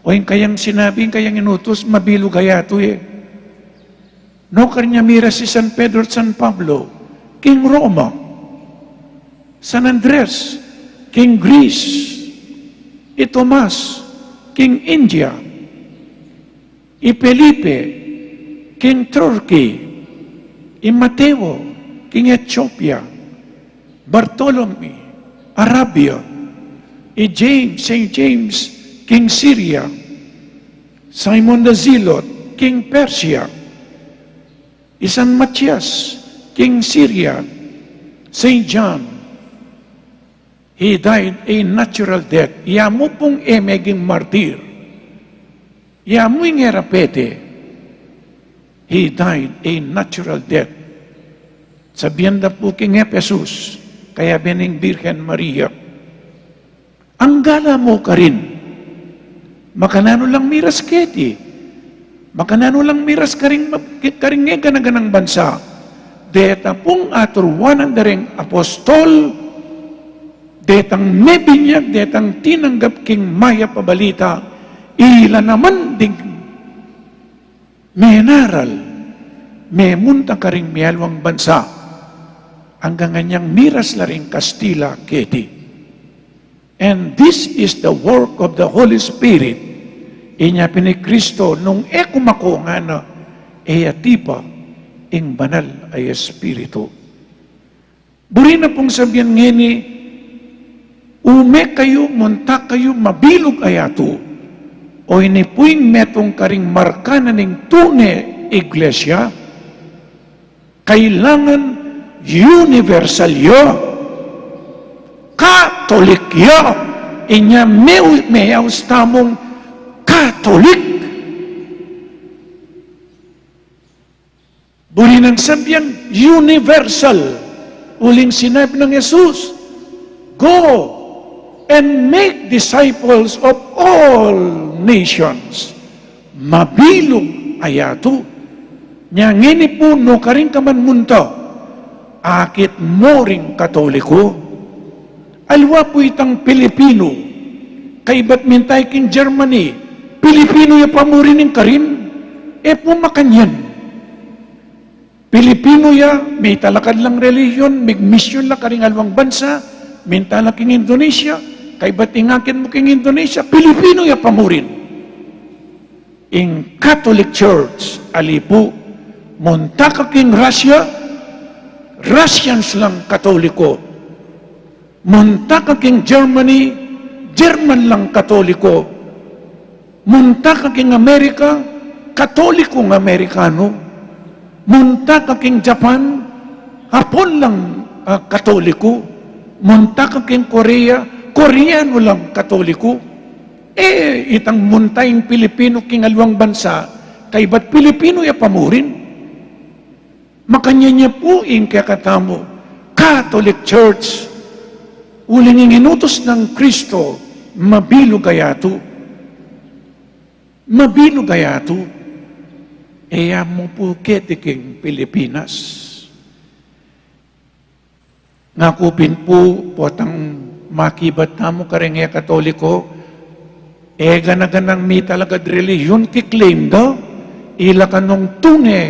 o ing kayang sinabi, ing kayang inutus, mabilug a yatu e. Nukarin ya miras i San Pedro at San Pablo? King Roma. San Andres, king Greece. I Tomas, king India. I Felipe, king Turkey. I Mateo, king Ethiopia. Bartolome, Arabia. I James, Saint James, king Syria. Simon the Zealot, king Persia. I San Matias, King Syria, Saint John, he died a natural death. Iya mu pung e meging martir. Iya mu ing e rapete, he died a natural death. Sabian da pu king Epesus, kayabe ning Birhen Maria, angga la mu karin. Makananu lang miras keti, makananu lang miras karing, karing e gana-ganang bansa. Deta pung aturuanan da ring apostol, detang mebinyag, detang tinanggap king mayap a balita, ila naman ding menaral, memunta karing mialuang bansa, anggang anyang miras la ring Kastila keti. And this is the work of the Holy Spirit. Inya pin i Kristo, nung e ku mako ngana, e atipa ing Banal a Espiritu. Buri na pung sabian ngeni, ume kayu, munta kayu, mabilug a yatu. O ini pu ing metung karing marka na ning tune iglesia, kailangan universal ya, Katolik ya, inya me-, meyaus tamung Katolik. Buri nang sabian universal. Uling sinabi nang Jesus, "Go and make disciples of all nations." Mabilug a yatu. Nya ngeni pu, nukarin ka man munta, akit mu ring Katoliko. Aliwa pu itang Pilipino, kaybat minta ya king Germany, Pilipino ya pa mu rin ing karin? E pu makanyan. Pilipino ya, mitalakad lang relihiyon, migmisyun la karing aliwang bansa, minta la king Indonesia, kaybat ing akit mu king Indonesia, Pilipino ya pa mu rin. Ing Catholic Church, ali pu, munta ka king Russia, Russians lang Katoliko. Munta ka king Germany, German lang Katoliko. Munta ka king Amerika, Katolikong Amerikano. Munta ka king Japan, Hapon lang, ah, Katoliko. Munta ka king Korea, Koreano lang Katoliko. E, itang munta ing Pilipino king aliwang bansa, kaybat Pilipino ya pa mu rin. Makanyan ya pu ing kekatamu, Catholic Church, uling ing inutus nang Kristo, mabilug a yatu. Mabilug a yatu. E ya mu pu keti king Pilipinas. Nga ku pin pu, potang makibat tamu karing e Katoliko, e gana-ganang mitalakad relihiyon kiklaim da, ila kanung tune,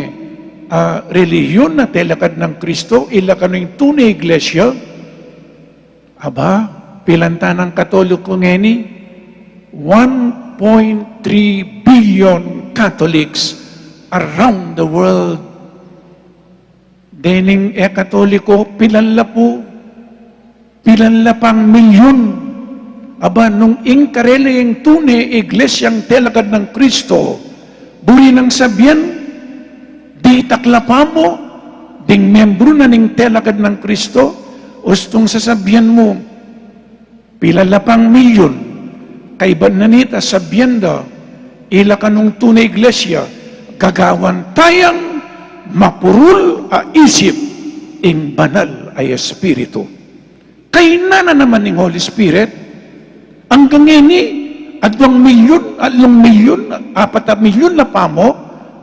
ah, relihiyon a telakad nang Kristo, ila kanung tune iglesia. Aba, pilan ta nang Katoliko ngeni? One point three billion Catholics around the world. Dening e Katoliko, pilan la pu, pilan la pang milyun. Aba, nung ing karela ing tune iglesiang telakad nang Kristo, buri nang sabian, ditak la pa mu ding membru na ning telakad nang Kristo, ustung sasabian mu, pila la pang milyun, kaybat na nita sabian da, ila kanung tune iglesia, gagawan tayang mapurul a isip ing Banal a Espiritu. Kayna na naman ning Holy Spirit, anggang ngeni, adwang milyun, atlung milyun, apat a milyun la pa mu,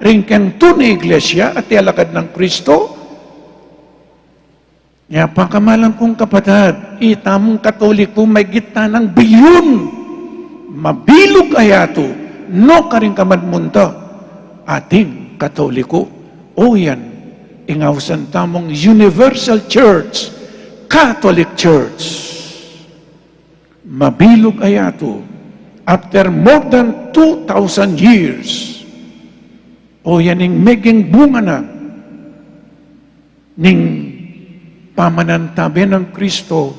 ring keng tune iglesia a telakad nang Kristo, Nya pakamalan kung kapatad, itamung Katoliko maygit tanang bilyun. Mabilug a yatu, nukarin ka man munta, atin Katoliko. O yan, ing ausan tamung universal church, Catholic Church. Mabilug a yatu, after more than two thousand years, o yan ing meging bunga na ning pamanantabe nang Kristo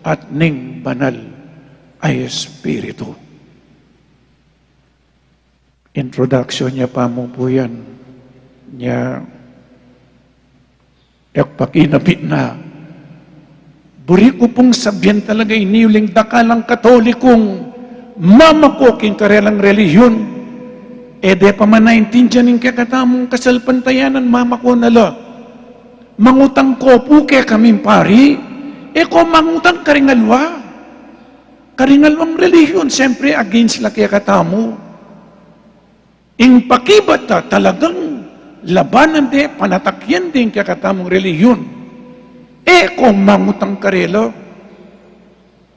at ning Banal a Espiritu. Introduction nya pa mu pu yan. Nya, E ku pakinabit na. Buri ku pung sabian talaga ini uling dakal a Katolikung mamako king karelang relihion. E de pa man naintindian ing kekatamung kasalpantayanan, mamako na la. Mangutang ko pu kekaming pari, e ko mangutang karing aliwa. Karing aliwang relihion, siyempre, against la kekatamu. Ing pakibat ta talagang labanan de, panatakyan de ing kekatamung relihion. E ko mangutang karela,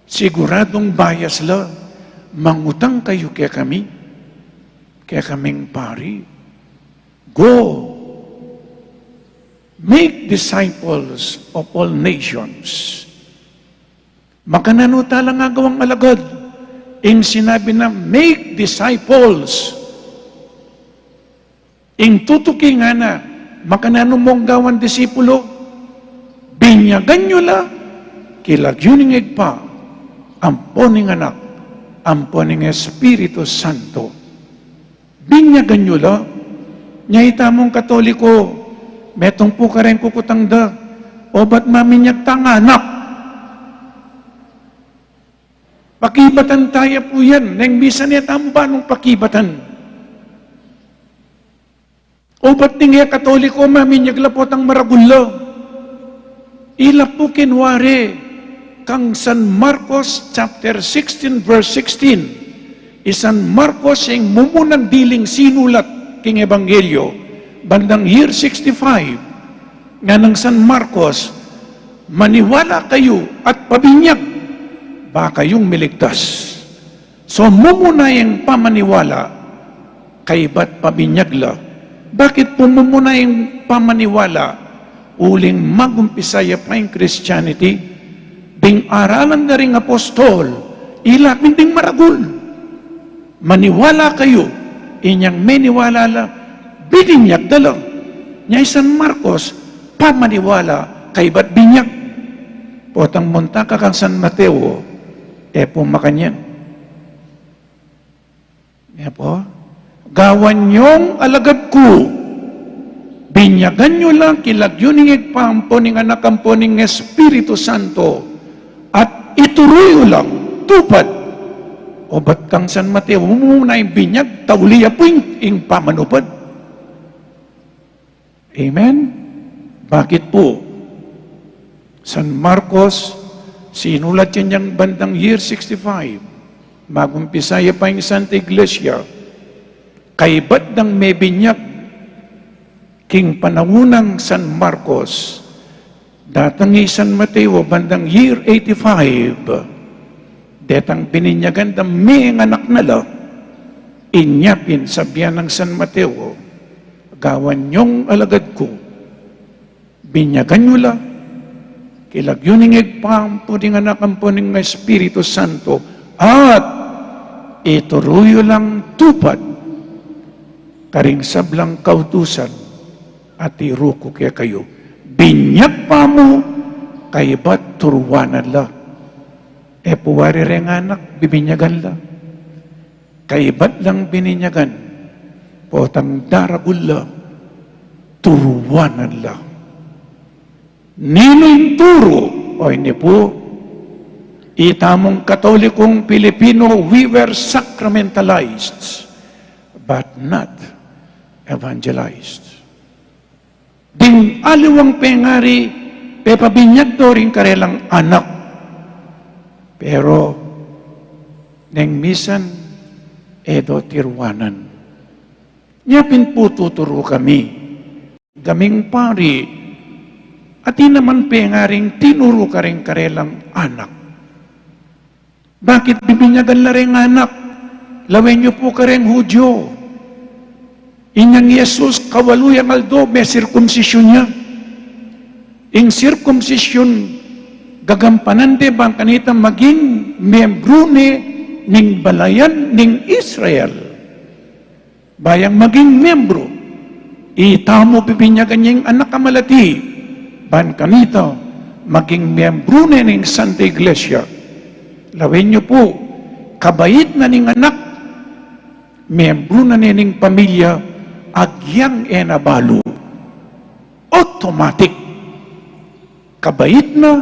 siguradung bias la, mangutang kayu kekami, kekaming pari. Go, make disciples of all nations. Makananu tala gawang alagad? Ing sinabi na, "Make disciples." Ing tutuki ngana, makananu mung gawan disipulo? Binyagan yu la, king lagyu ning Ibpa, ampo ning Anak, ampo ning Espiritu Santo. Binyagan yu la. Nya itamung Katoliko, metung pu kareng kukutang da, "O bat maminyag tang anak?" Pakibatan taya pu yan. Neng misan e tamu banung pakibatan. O bat ning e Katoliko, maminyag la potang maragul la? Ila pu king wari kang San Marcos chapter sixteen, verse sixteen. I San Marcos ing mumunang diling sinulat king Ebanghelyo, bandang year sixty-five. Nganang San Marcos, "Maniwala kayu at pabinyag, ba kayung miligtas." So, mumuna yang pamaniwala, kaybat pabinyag la. Bakit pu mumuna yang pamaniwala? Uling mag-umpisa ya pa ing Christianity, ding aralan da ring apostol, ila pin ding maragul. "Maniwala kayu." Inyang meniwala la, bininyag da la. Nya i San Marcos, pamaniwala kaybat binyag. Potang munta ka kang San Mateo, e pu makanyan. E pu, "Gawan yung alagad ku, binyagan yu la king lagyu ning Ibpa, ampo ning Anak, ampo ning Espiritu Santo, at ituru yu lang tupad." O bat kang San Mateo, mumuna ing binyag, tauli ya pu ing, ing pamanupad. Amen? Bakit pu? San Marcos, sinulat yan yang bandang year sixty-five. Mag-umpisa ya pa ing Santa Iglesia. Kaybat dang mebinyag king panaun nang San Marcos, datang i San Mateo bandang year eighty-five, detang bininyagan da, menganak na la. Inya pin sabian nang San Mateo, "Gawan yung alagad ku, binyagan yu la king lagyu ning Ibpa, ampo ning Anak, ampo ning Espiritu Santo, at ituru yu lang tupad karing sablang kautusan a tiru ku kekayu." Binyag pa mu, kaybat turuanan la. E pu wari reng anak, bibinyagan la. Kaybat lang bininyagan, potang daragul la, turuanan la. Ninu ing turu? O ini pu, itamung Katolikung Pilipino, we were sacramentalized, but not evangelized. Ding aliwang pengari, pepabinyag do ring karelang anak. Pero, neng misan, e do tiruanan. Nya pin pu tuturu kami. Kaming pari, atin naman pengaring tinuru karing karelang anak. Bakit bibinyagan la reng anak? Lawen yu pu kareng Hudyo. Inyang Jesus, kawalu yang aldo, mesirkumsisyun ya. Ing sirkumsisyun, gagampanan de bang kanita maging miyembru ne ning balayan ning Israel. Ba yang maging miyembru, itamu bibinyagan ya ing anak a malati, ban kanita maging miyembru ne ning Santa Iglesia. Lawen yu pu, kabait na ning anak, miyembru na ne ning pamilya, agyang e na balu. Automatic. Kabait na,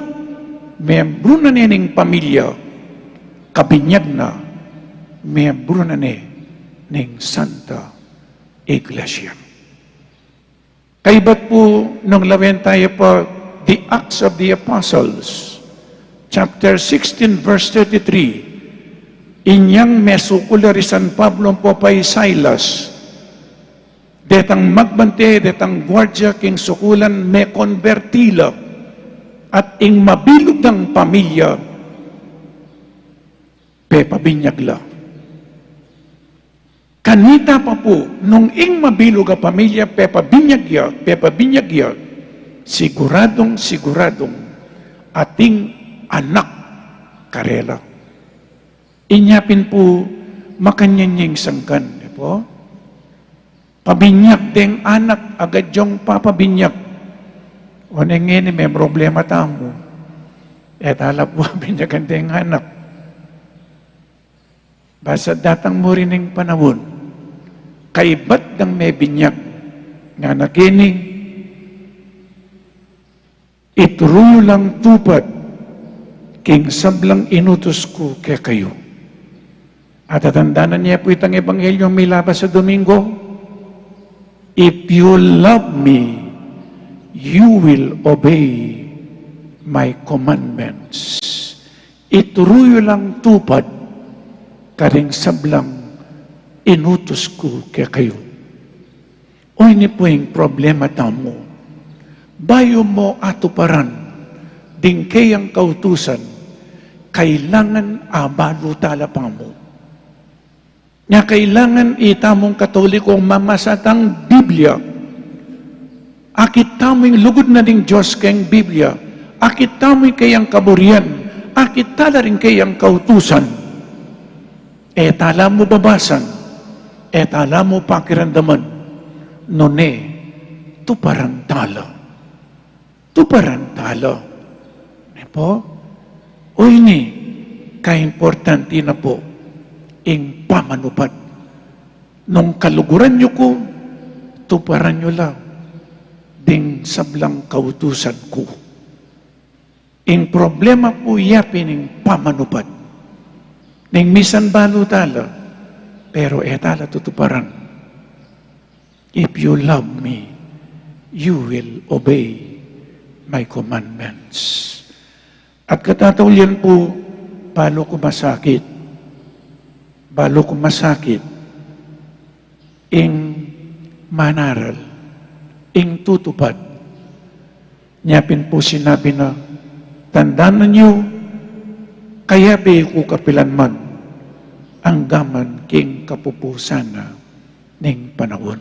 miyembru na ne ning pamilya. Kabinyag na, miyembru na ne ning Santa Iglesia. Kaybat pu nung lawen taya pa The Acts of the Apostles, chapter sixteen, verse thirty-three, inyang mesukul la ri San Pablo ampo pa i Silas, detang magbante, detang guardia king sukulan, mekonberti la, at ing mabilug dang pamilya, pepabinyag la. Kanita pa pu, nung ing mabilug a pamilya pepabinyag ya, pepabinyag ya, siguradung, siguradung ating anak karela. Inya pin pu, makanyan ya ing sangkan, e pu? Pabinyag deng anak, agad yang papabinyag. O ne ngeni, me problema tamu. E tala pu binyagan deng anak. Basta datang mu rin ing panaun, kaybat dang mebinyag, ngana keni, "Ituru yu lang tupad king sablang inutus ku kekayu." Atatandanan ye pu itang ebanghelyo milabas a Domingo, "If you love me, you will obey my commandments." Ituru yu lang tupad karing sablang inutus ku kekayu. O ini pu ing problema tamu. Bayu mu atuparan ding keyang kautusan, kailangan abalu tala pamu. Nya kailangan itamung Katoliko mamasa tang Biblia. Akit tamu ing lugud na ning Dios keng Biblia. Akit tamu ing keyang kaburian. Akit tala ring keyang kautusan. E tala mu babasan. E tala mu pakiramdaman. Nune, tuparan tala. Tuparan tala. Ne pu? O ini, kaimportante na pu ing pamanupad. Nung kaluguran yu ku, tuparan yu la ding sablang kautusan ku. Ing problema pu yapin ing pamanupad. Ning misan balu tala, pero e tala tutuparan. "If you love me, you will obey my commandments." At katataulian pu, balu ku masakit, balu ku masakit ing manaral, ing tutupad. Nya pin pu sinabi na, "Tandanan yu, kayabe ku kapilan man, anggaman king kapupusan na ning panaun."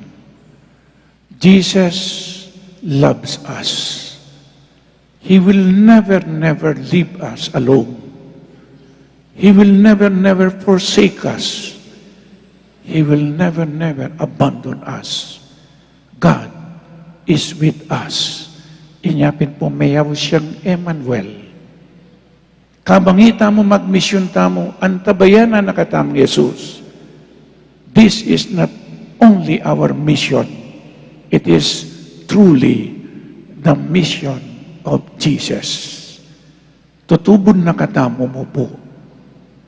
Jesus loves us. He will never, never leave us alone. He will never, never forsake us. He will never, never abandon us. God is with us. Inya pin pu meyaus yang Emmanuel. Kabang itamu magmisyun tamu, antabayanan na katamu Jesus. This is not only our mission, it is truly the mission of Jesus. Tutubud na katamu mu pu.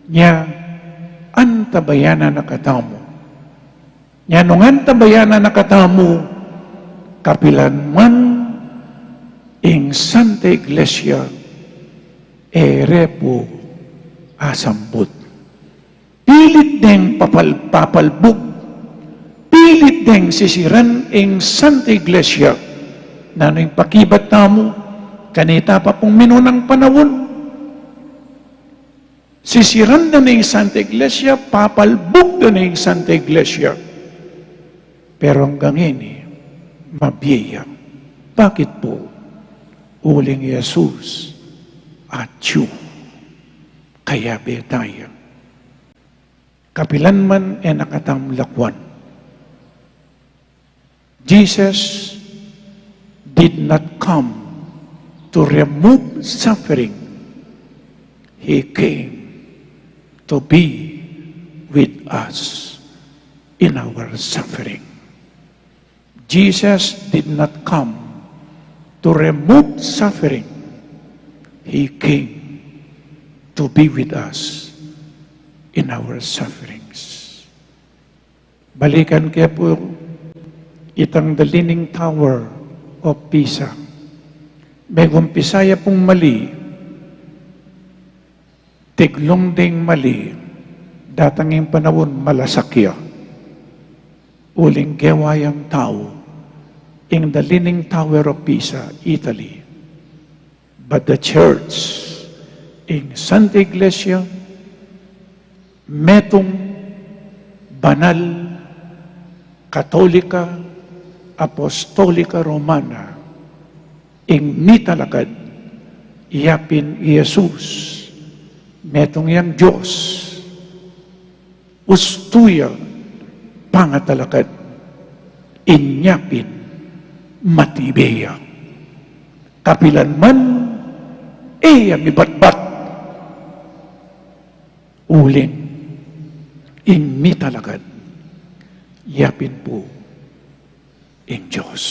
Nya, antabayanan na katamu. Nya nung antabayanan na katamu, kapilan man ing Santa Iglesia, e re pu asambut. Pilit deng papal-, papalbug, pilit deng sisiran ing Santa Iglesia. Nanu ing pakibat tamu, kanita pa pung minunang panaun. Sisiran da ne ing Santa Iglesia, papalbug da ne ing Santa Iglesia. Pero anggang ini, mabie ya. Bakit pu? Uling Jesus, atyu. Kayabe taya. Kapilan man e na katamung lakwan. Jesus did not come to remove suffering. He came to be with us in our suffering. Jesus did not come to remove suffering. He came to be with us in our sufferings. Balikan ke pu itang The Leaning Tower of Pisa. Megumpisa ya pung mali, tiglung ding mali, datang ing panaun malasak ya. Uling gewa yang tau ing The Leaning Tower of Pisa, Italy. But the church, ing Santa Iglesia, metung, banal, Katolika, Apostolika, Romana, ing mitalakad, yapin i Jesus, metung yang Dios, ustu ya pangatalakad, inya pin matibe ya. Kapilan man, e ya mibatbat. Uling ing mitalakad, yapin pu ing Dios.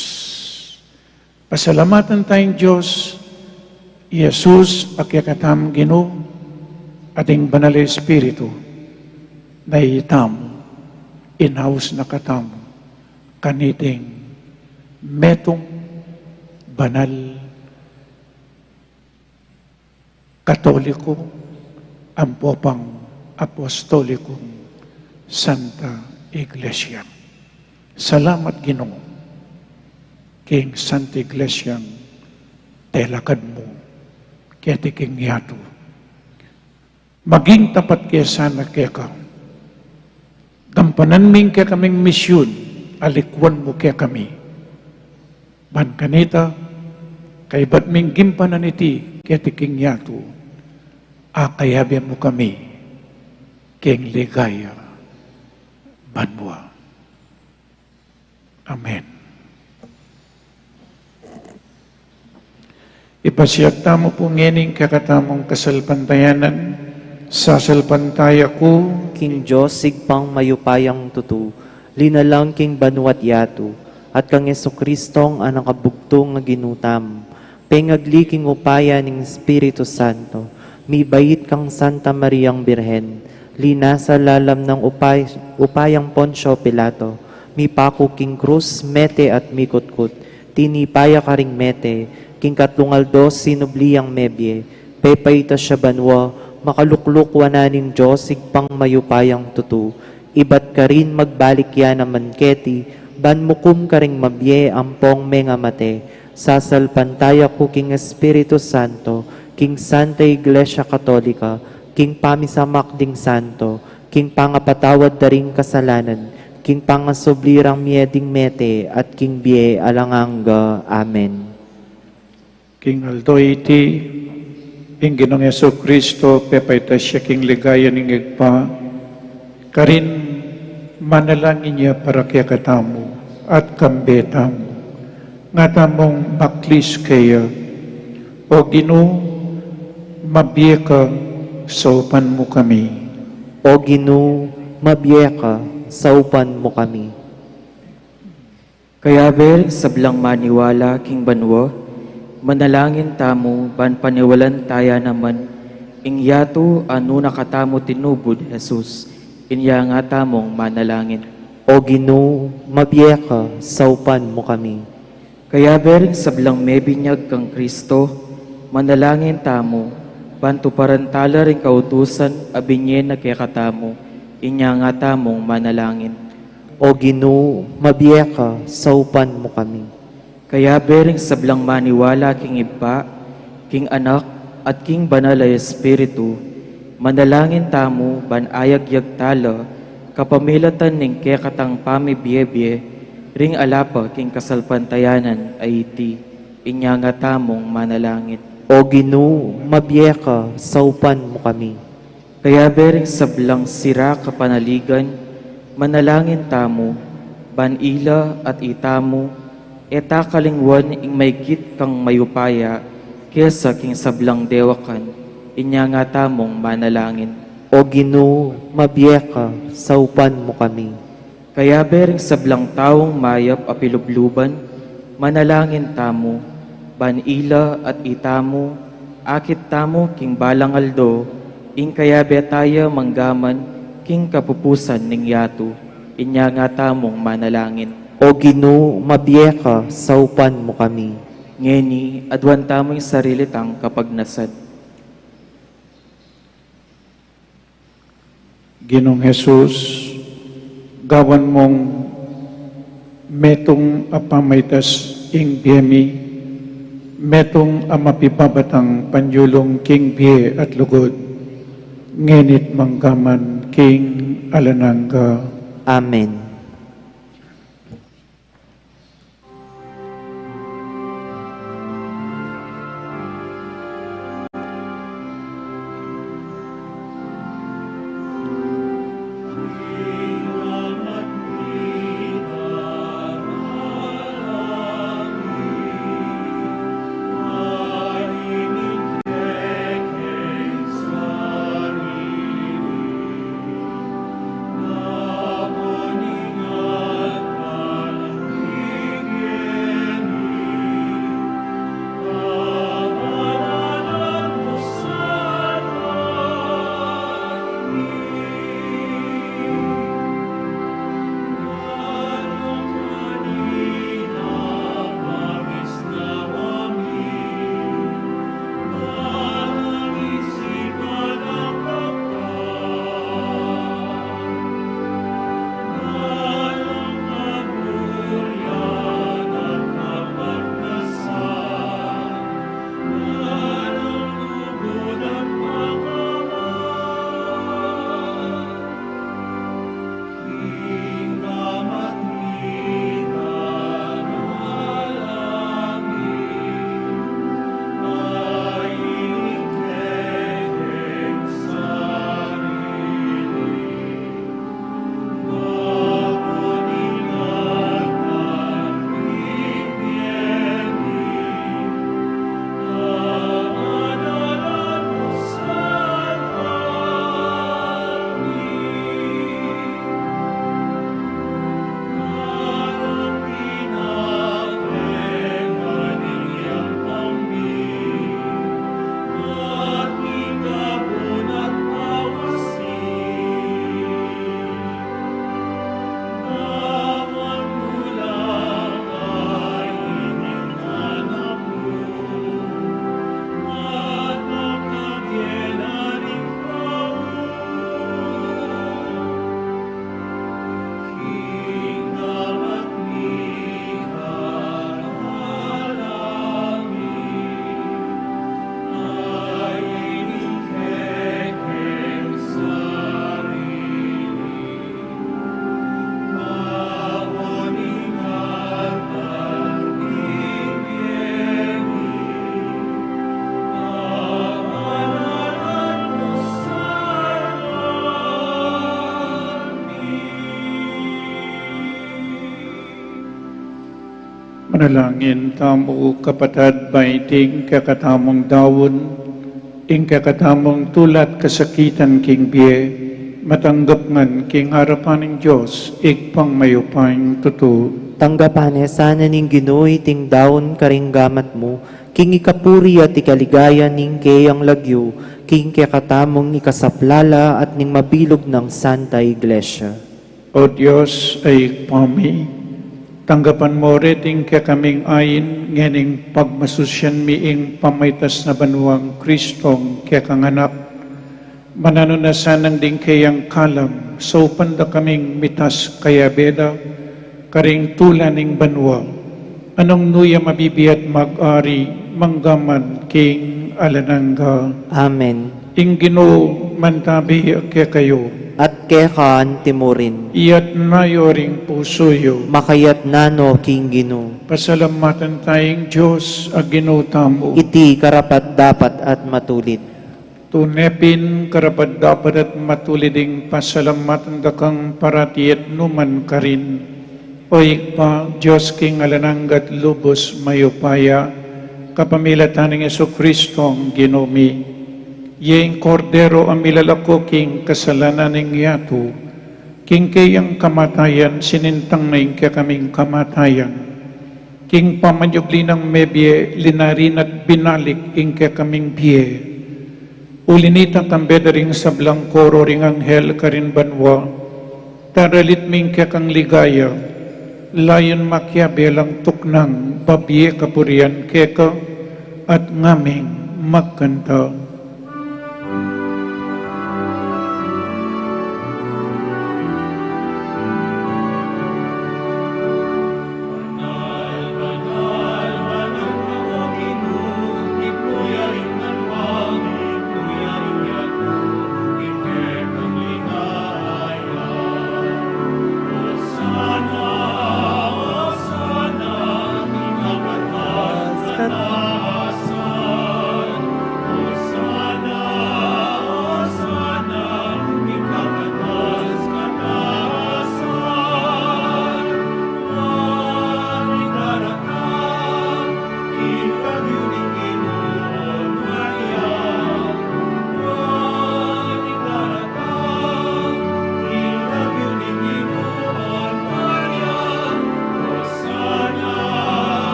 Pasalamatan taya ing Dios, Jesus, a kekatamung Ginu, at ing Banal a Espiritu, na itamu, inaus na katamu kaniting metung, banal, Katoliko, ampo pang Apostolikung Santa Iglesia. Salamat, Ginu, king Santa Iglesiang telakad mu keti king yatu. Maging tapat ke sana keka. Gampanan ming kekaming misyun, alikuan mu kekami. Ban kanita, kaybat ming gimpanan iti keti king yatu, akayabe mu kami king ligaya banua. Amen. Ipasiag tamu pu ngening kekatamung kasalpantayanan. Sasalpantaya ku king Dios Ibpang mayupayang tutu, linalang king banua't yatu, at kang Jesucristong Anak a bugtung a Ginu tamu, pengagli king upaya ning Espiritu Santo, mibait kang Santa Mariang Birhen, linasa lalam nang upay-, upayang Poncio Pilato, mipaku king krus, mete at mikutkut, tinipa ya karing mete, king katlung aldo sinubli yang mebie, pepaitas ya banua, makalukluk wanan ning Dios Ibpang mayupayang tutu, ibat karin magbalik ya naman keti, ban mukum karing mabie ampong mengamate. Sasalpantaya ku king Espiritu Santo, king Santa Iglesia Katolika, king pamisamak ding santo, king pangapatawad da ring kasalanan, king pangasubli rang mie ding mete, at king bie alang angga. Amen. King aldo iti, ing Ginung Jesucristo, pepaitas ya king ligaya ning Ibpa, karin manalangin ya para kekatamu, at kambe tamu, nga tamung maklis keya. O Ginu, mabie ka, saupan mu kami. O Ginu, mabie ka, saupan mu kami. Kayabe ring sablang maniwala king banua, manalangin tamu, ban paniwalan taya naman ing yatu a nung katamu tinubud, Jesus, inya nga tamung manalangin. O Ginu, mabie ka, saupan mu kami. Kayabe ring sablang mebinyag kang Kristo, manalangin tamu, ban tuparan tala ring kautusan a binie na kekatamu, inya nga tamung manalangin. O Ginu, mabie ka, saupan mu kami. Kayabe ring sablang maniwala king Ibpa, king Anak, at king Banal a Espiritu, manalangin tamu, ban ayagyag tala, kapamilatan ning kekatang pamibiebie, ring alapa king kasalpantayanan a iti, inya nga tamung manalangin. O Ginu, mabie ka, saupan mu kami. Kayabe ring sablang sira kapanaligan, manalangin tamu, ban ila at itamu, e ta kalingwan ing maigit kang mayupaya kesa king sablang dewakan, inya nga tamung manalangin. O Ginu, mabie ka, saupan mu kami. Kayabe ring sablang taung mayap a pilubluban, manalangin tamu, ban ila at itamu, Akit tamu king balang aldo, ing kayabe taya manggaman king kapupusan ning yatu, inya nga tamung manalangin. O Ginu, mabie ka, saupan mu kami. Ngeni, aduan tamu ing sarili tang kapagnasan. Ginung Jesus, gawan mung metung a pamaitas ing bie mi, metung a mapibabatang panyulung king bie at lugud, ngeni't manggaman king alang angga. Amen. Manalangin tamu, kapatad, ba iting kekatamung daun, ing kekatamung tula't kasakitan king bie, matanggap ngan king arapan ning Dios, Ibpang mayupayang tutu. Tanggapan ne sana ning Ginu iting daun karing gamat mu, king ikapuri at ikaligaya ning keyang lagyu, king kekatamung ikasaplala at ning mabilug nang Santa Iglesia. O Dios a Ibpa mi, tanggapan mu reting kekaming ain, ngening pagmasusyan mi ing pamaitas na banuang Kristong kekang Anak. Mananu na sanang ding keyang kalam, saupan da kaming mitas kayabe da, karing tula ning banua, a nung nu ya mabibie at mag-ari, manggaman king alang angga. Amen. Ing Ginu mantabi kekayu. At keka antimurin. Iyatas yu ring pusu yu. Makayatas no king Ginu. Pasalamatan taya ing Dios a Ginu tamu. Iti karapat-dapat at matulid. Tune pin karapat-dapat at matulid ing pasalamatan da kang parati at nukarin man, O Ibpa, Dios king alang angga at lubus mayupaya, kapamilatan nang Jesucristo a Ginu mi. Iya ing Kordero a milalako king kasalanan ning yatu, king keyang kamatayan sinintang na ing kekaming kamatayan. King pamanyubli nang mebie, linarin at binalik ing kekaming bie. Uli nita, kambe da ring sablang koro ring anghel karin banua, taralit mi ing kekang ligaya, layun makiabe lang tuknang babie kapurian keka, at ngaming magkanta.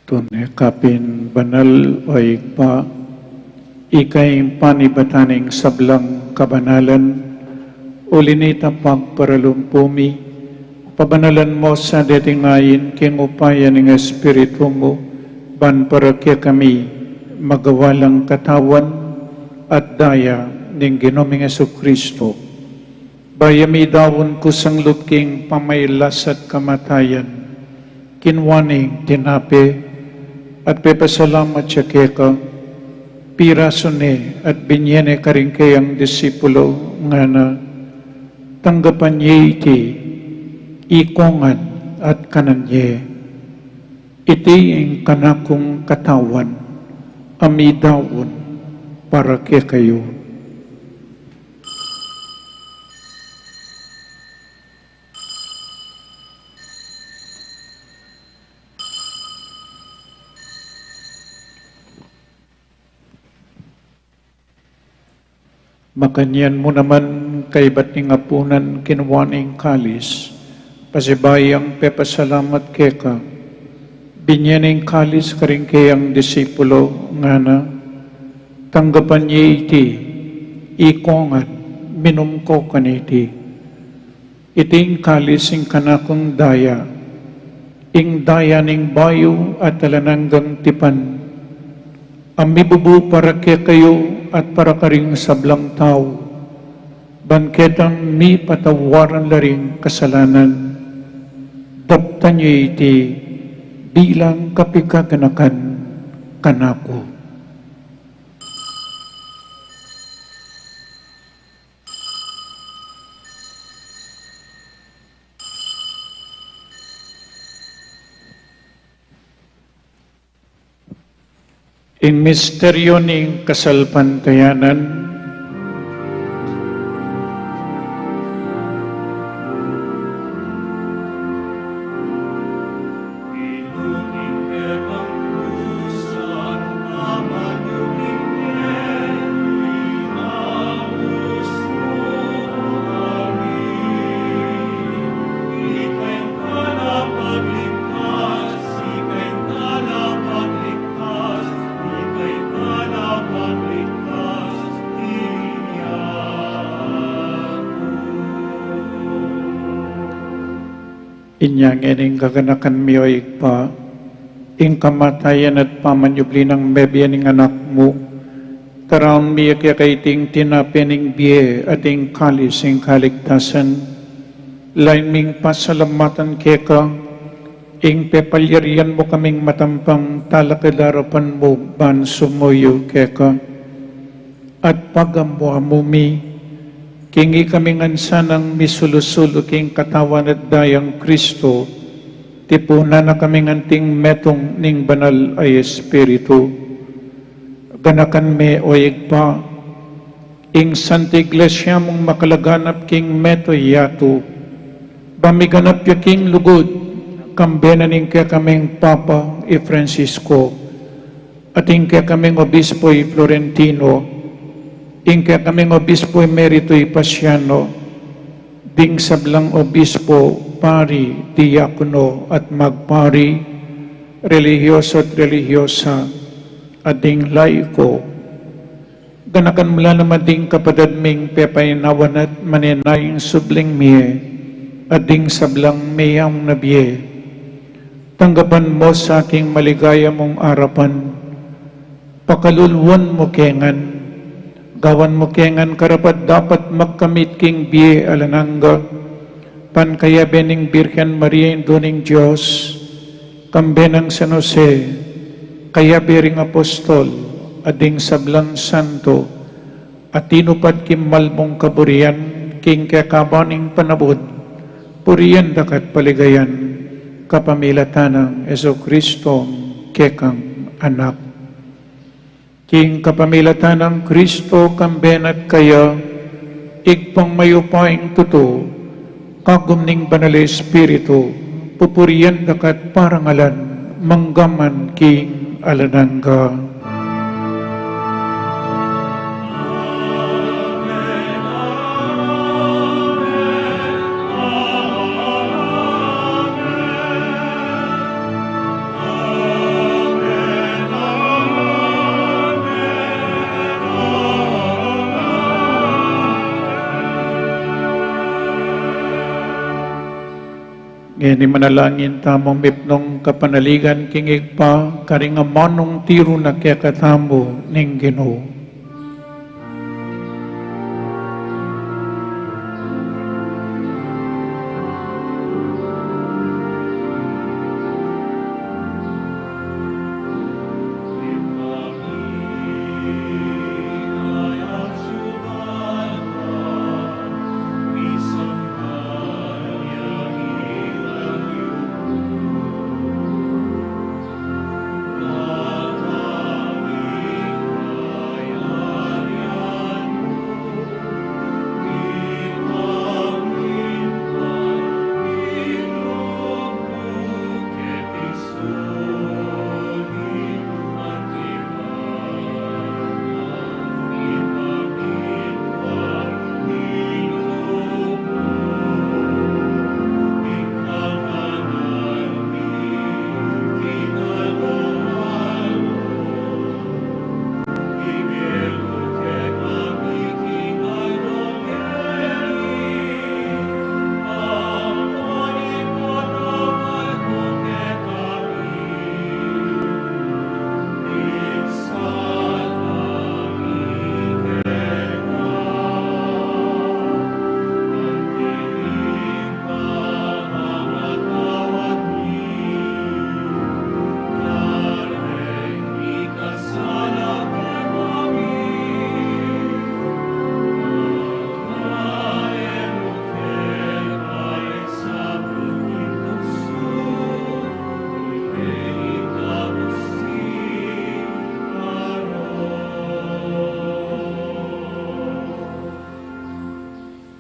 Tune ka pin banal, o Ibpa, ika ing panibatan ning sablang kabanalan, uli nita pagparalumpu mi, pabanalan mu sa deting ain king upaya ning Espiritu mu, ban para kekami magawa lang katawan at daya ning Ginu ming Jesucristo. Bayu mi daun kusang lub king pamailas at kamatayan, kinua ne ing tinape, at pepasalamat ya keka, pirasu ne at binie ne karing keyang disipulo, ngana: Tanggapan ye iti, ikongan at kanan ye. Iti ing kanakung katawan, a midaun para kekayu. Makanyan mu naman, kaibat ning apunan, kinua ne ing kalis, pasibayu yang pepasalamat keka, binie ne ing kalis karing keyang disipulo, ngana: Tanggapan ye iti, ikongan, minum ko kaniti. Iti ing kalis ing kanakung daya, ing daya ning bayu at alang anggang tipan, a mibubu para kekayu at para karing sablang tau, ban ketang mipatawaran la ring kasalanan. Daptan ye iti bilang kapikaganakan kanaku. Ing misteryu ning kasalpantayanan. Inya ngeni ing kaganakan mi, o Ibpa, ing kamatayan at pamanyubli nang mebie ning Anak mu, taraun mi ya keka iting tinape ning bie at ing kalis ning kaligtasan, lain ming pasalamatan keka, ing pepalyarian mu kaming matampang talakad arapan mu ban sumuyu keka. At pagamu-amu mi, king ikami ngan sanang misulu-sulu king katawan at dayang Kristo, tipunan na kaming anting metung ning Banal a Espiritu. Ganakan me, o Ibpa, ing Santa Iglesia mung makalaganap king metung yatu, Bang miganap ya king lugud, kambe na ning kekaming Papa i Francisco, at ing kekaming Obispo i Florentino, ing kekaming Obispo Emerito i Pasiano, ding sablang obispo, pari, diakono, at magpari, relihiyoso at relihiyosa, at ding laiko. Ganakan mu la naman ding kapatad ming pepainawan at manenayang subling mie, at ding sablang meyang na bie. Tanggapan mu sa king maligaya mung arapan, pakaluluan mu ke ngan, gawan mu ke ngan karapat-dapat magkamit king bie alang angga, pangkayabe ning Birhen Maria, Indu ning Dios, kambe nang San Jose, kayabe ring apostol, at ding sablang santo, a tinupad king malmung kaburian king kekaban ning panaun, purian da ka at paligayan, kapamilatan nang Jesucristo, kekang Anak. King kapamilatan nang Kristo, kambe na at kaya, Ibpang mayupayang tutu, kagum ning Banal a Espiritu, pupurian da ka at parangalan, mangga man king alang angga. Ngeni manalangin tamung mipnung kapanaligan king Ibpa, karing amanung tiru na kekatamu ning Ginu.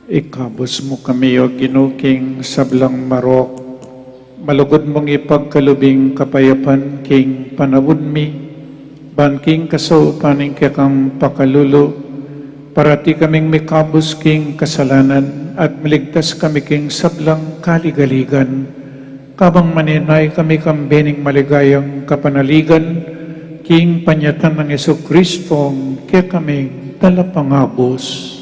Ikabus mu kami, O Ginu, king sablang marok. Malugud mung ipagkalub ing kapayapan king panaun mi, ban king kasaupan ning kekang pakalulu, parati kaming mikabus king kasalanan at miligtas kami king sablang kaligaligan. Kabang manenaya kami kambe ning maligayang kapanaligan, king panyatang nang Jesucristo, kekaming Talapangabus.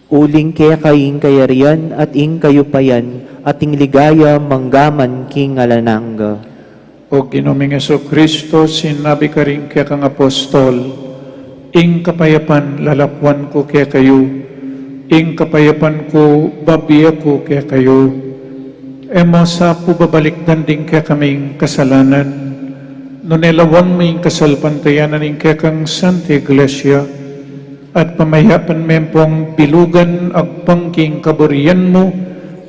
Uling keka ing kayarian at ing kayupayan at ing ligaya mangga man king alang angga. O Ginu ming Jesucristo, sinabi karing kekang apostol, ing kapayapan lalakuan ku kekayu, ing kapayapan ku babie ku kekayu. E mu sa pu babalikdan ding kekaming kasalanan, nune lawan mu ing kasalpantayanan ning kekang Santa Iglesia, at pamayapan me pung bilugan agpang king kaburian mu,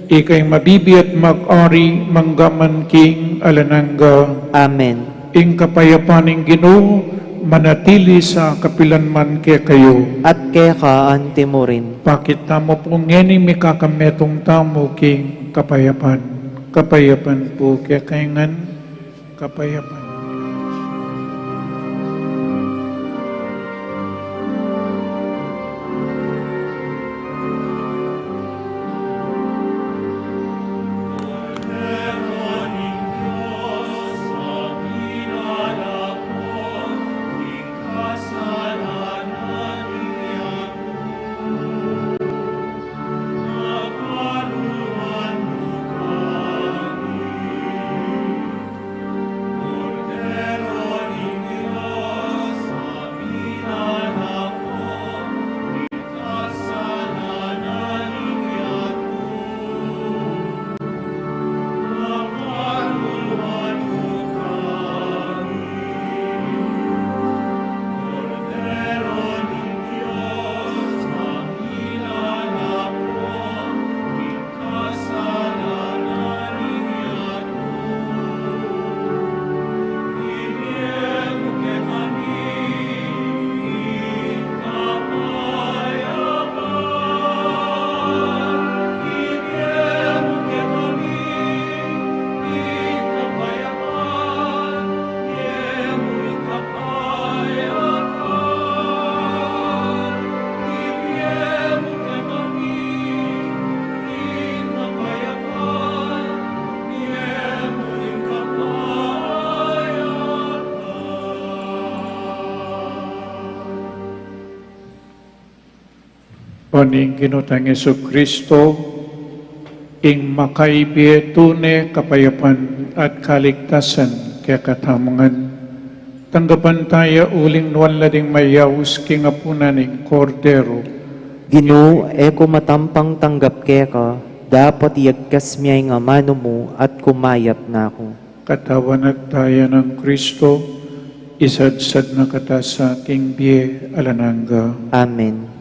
ika ing mabibie at mag-ari mangga man king alang angga. Amen. Ing kapayapan ning Ginu manatili sa kapilan man kekayu. At keka anti mu rin. Pakit tamu pu ngeni mikakametung tamu king Kapayapan, kapayapan pu kekayu ngan, kapayapan. O ning Ginu tang Jesucristo, ing makaibie tune kapayapan at kaligtasan kekatamu ngan. Tanggapan ta ya uling nuan la ding mayaus king apunan ning Kordero. Ginu, e ku matampang tanggap keka, dapot iagkas me ing amanu mu at kumayap na ku. Katawan at daya nang Kristo, isadsad na kata sa king bie alang angga. Amen.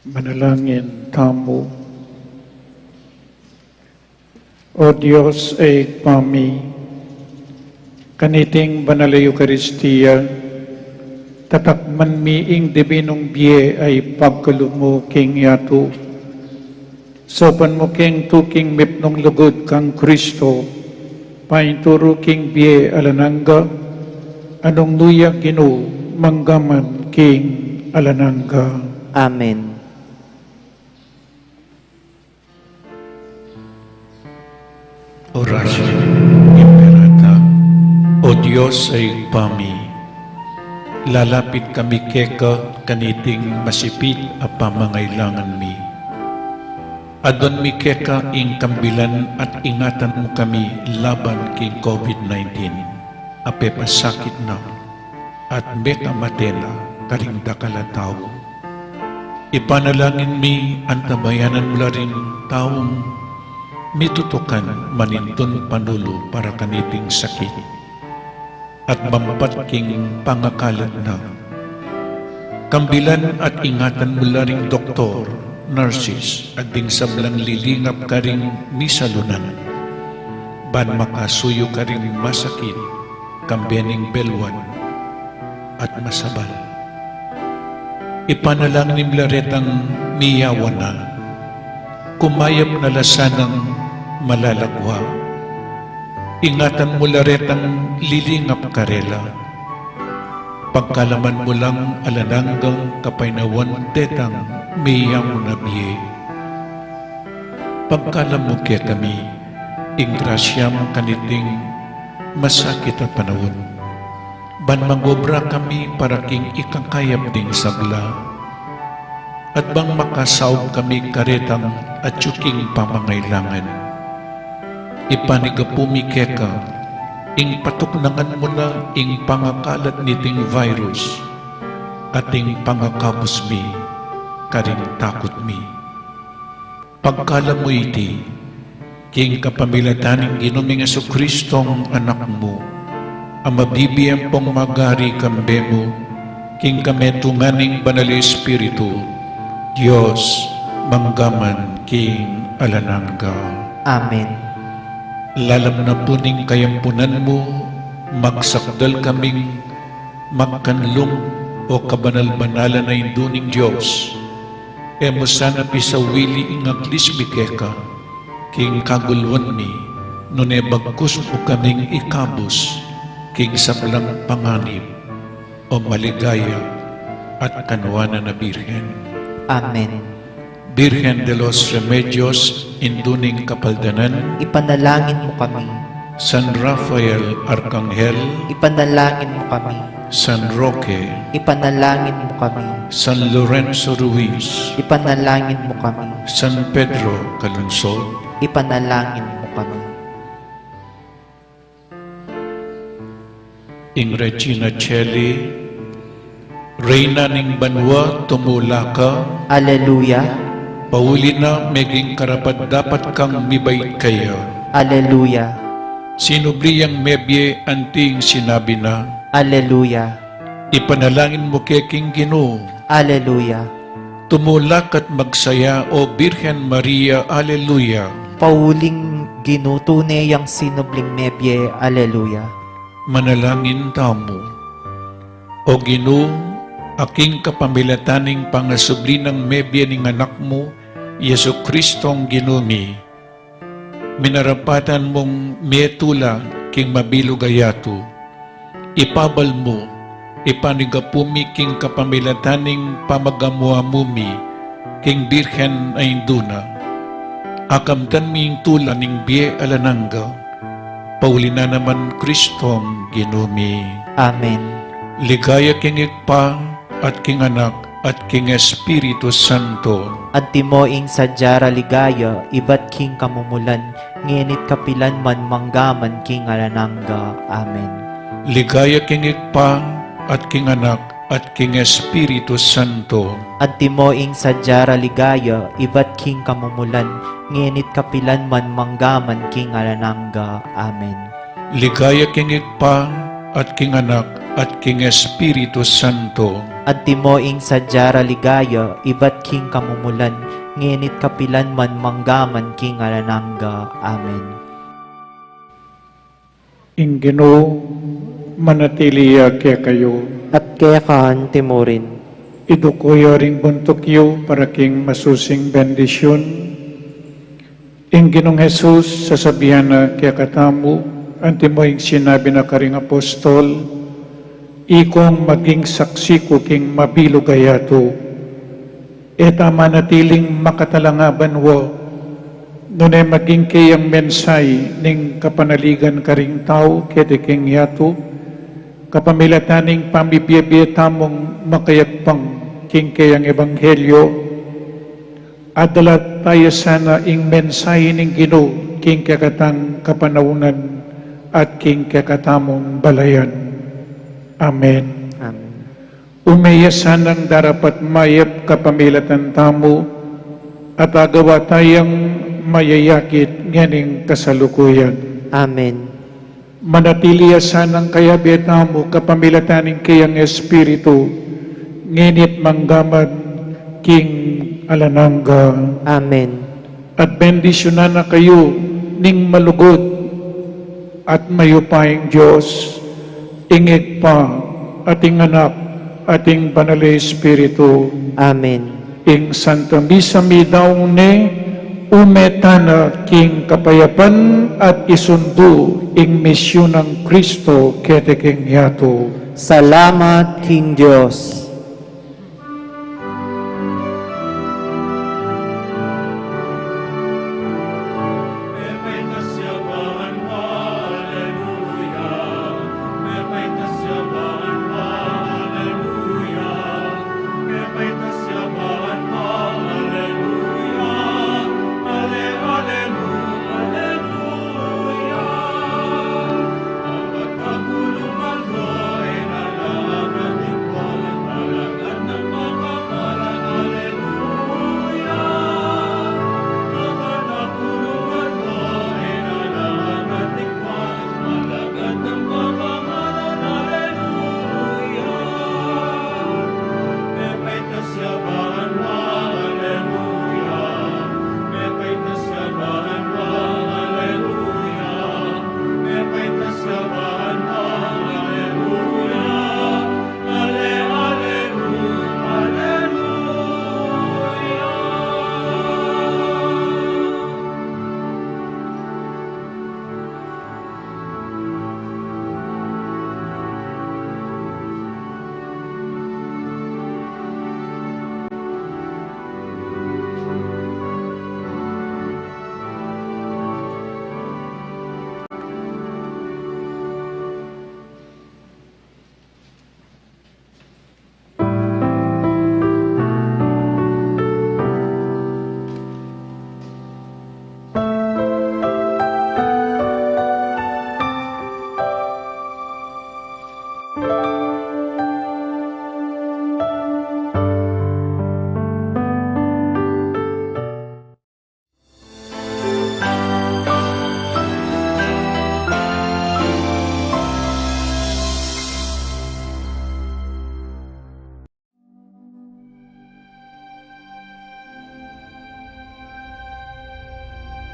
Manalangin tamu. O Dios a Ibpa mi, kaniting banal a Eukaristia, tatakman mi ing dibinung bie a ipagkalub mu king yatu. Saupan mu keng tuking mipnung lugud kang Kristo, painturu king bie alang angga, a nung nu ya Ginu, mangga man king alang angga. Amen. Orasyon. Imperata. O Dios a Ibpa mi, lalapit kami keka kaniting masipit a pamangailangan mi. Adwan mi keka ing kambilan at ingatan mu kami laban king COVID nineteen a pepasakit na at mekamate na karing dakal a tau. Ipanalangin mi antabayanan mu la ring taung mitutukan manintun panulu para kaniting sakit at mampat king pangakalat na. Kambilan at ingatan mu la ring doktor, nurses, at ding sablang lilingap karing misalunan, ban makasuyu karing masakit, kambe ning belwan at masabal. Ipanalangin mu la retang miyawan na, kumayap na la sanang malalagwa. Ingatan mu la retang lilingap karela. Pagkalaman mu lang alang anggang kapaynawan detang miyawan na bie. Pagkalam mu kekami ing grasya mu kaniting masakit a panaun, ban mangobra kami para king ikakayap ding sabla, at bang makasaup kami karetang atyu king pamangailangan. Ipanigapu mi keka ing patuknangan mu na ing pangakalat niting virus, at ing pangakabus mi karing takut mi. Pagkalam mu iti king kapamilatan ning Ginu ming Jesucristong Anak mu, a mabibie ampong magari kambe mu king kametungan ning Banal a Espiritu, Dios, mangga man king alang angga. Amen. Lalam na pu ning kayampunan mu, magsakdal kaming magkanlung, o kabanal-banalan a Indu ning Dios. E mu sana pisawili ing aglis mi keka king kagulwan mi, nune bagkus mu kaming ikabus king sablang panganib, o maligaya at kanuanan a Birhen. Amen. Birhen de los Remedios, Indu ning Kapaldanan, ipanalangin mu kami. San Rafael Arkanghel, ipanalangin mu kami. San Roque, ipanalangin mu kami. San Lorenzo Ruiz, ipanalangin mu kami. San Pedro Calungsod, ipanalangin mu kami. Ing Regina Caeli, Reyna ning banua, tumula ka. Aleluya. Pauli na meging karapat-dapat kang mibait keya. Aleluya. Sinubli yang mebie anti ing sinabi na. Aleluya. Ipanalangin mu ke king Ginu. Aleluya. Tumula ka't magsaya, O Birhen Maria. Aleluya. Pauling Ginu, tune yang sinubling mebie. Aleluya. Manalangin tamu. O Ginu, a king kapamilatan ning pangasubli nang mebie ning Anak mu, Jesucristong Ginu mi, minarapatan mung metula king mabilug a yatu. Ipabal mu, ipanigapu mi king kapamilatan ning pamagamu-amu mi king Birhen a Indu na. Akamtan mi ing tula ning bie alang angga. Pauli na naman Kristong Ginu mi. Amen. Ligaya king Ibpa, at king Anak, at king Espiritu Santo. Antimo ing sadya ra ligaya, ibat king kamumulan, ngeni't kapilan man, manggaman king alang angga. Amen. Ligaya king Ibpa, at king Anak, at king Espiritu Santo. Antimo ing sadya ra ligaya, ibat king kamumulan, ngeni't kapilan man, manggaman king alang angga. Amen. Ligaya king Ibpa, at king Anak, at king Espiritu Santo. Antimo ing sadya ra ligaya, ibat king kamumulan, ngeni't kapilan man manggaman king alang angga. Amen. Ing Ginu manatili ya kekayu. At keka antimurin. Iduku yu ring buntuk yu para king masusing bendisyun. Ing Ginung Jesus, sasabian na kekatamu, antimo ing sinabi na karing apostol, ikong maging saksi ku king mabilug a yatu. E ta manatiling makatalanga banua, nune maging keyang mensahe ning kapanaligan karing tau keti king yatu, kapamilatan ning pamibie-bie tamung makayagpang king keyang ebanghelyo, adala taya sana ing mensahe ning Ginu king kekatang kapanaunan at king kekatamung balayan. Amen. Amen. Ume ya sanang darapat mayap kapamilatan tamu, at agawa tayang mayayakit ngening kasalukuyan. Amen. Manatili ya sanang kayabe tamu kapamilatan ning keyang Espiritu, ngeni't manggaman king alang angga. Amen. At bendisyunan na kayu ning malugud at mayupayang Dios, ing Ibpa, at ing Anak, at ing Banal a Espiritu. Amen. Ing Santa Misa midaung ne, ume tana king kapayapan at isundu ing misyun nang Kristo keti king yatu. Salamat king Dios.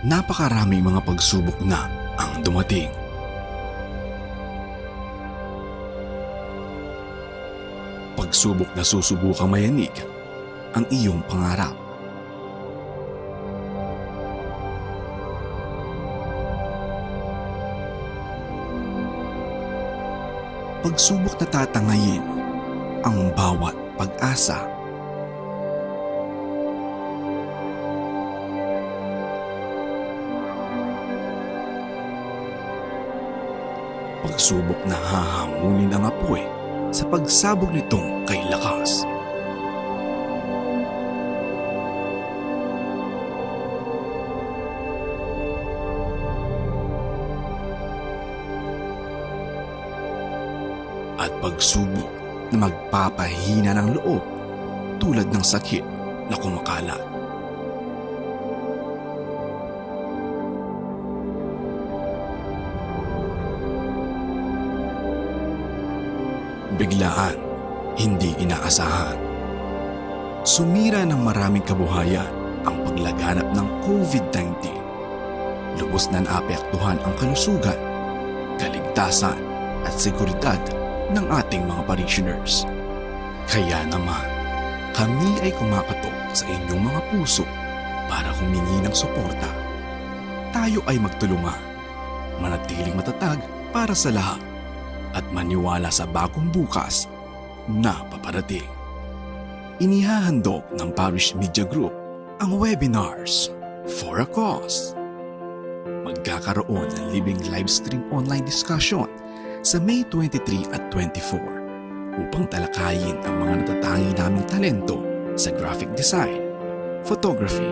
Napakaraming mga pagsubok na ang dumating. Pagsubok na susubukang mayanig ang iyong pangarap. Pagsubok na tatangayin ang bawat pag-asa. Pagsubok na hahamulin ang apoy sa pagsabog nitong kay lakas. At pagsubok na magpapahina ng loob tulad ng sakit na kumakalat. Biglaan, hindi inaasahan. Sumira ng maraming kabuhayan ang paglaganap ng COVID nineteen. Lubos na naapektuhan ang kalusugan, kaligtasan, at seguridad ng ating mga parishioners. Kaya naman, kami ay kumakatok sa inyong mga puso para humingi ng suporta. Tayo ay magtulungan, manatiling matatag para sa lahat, at maniwala sa bagong bukas na paparating. Inihahandog ng Parish Media Group ang webinars For a Cause. Magkakaroon ng libreng live stream online discussion sa May twenty-three at twenty-four upang talakayin ang mga natatangi naming talento sa graphic design, photography,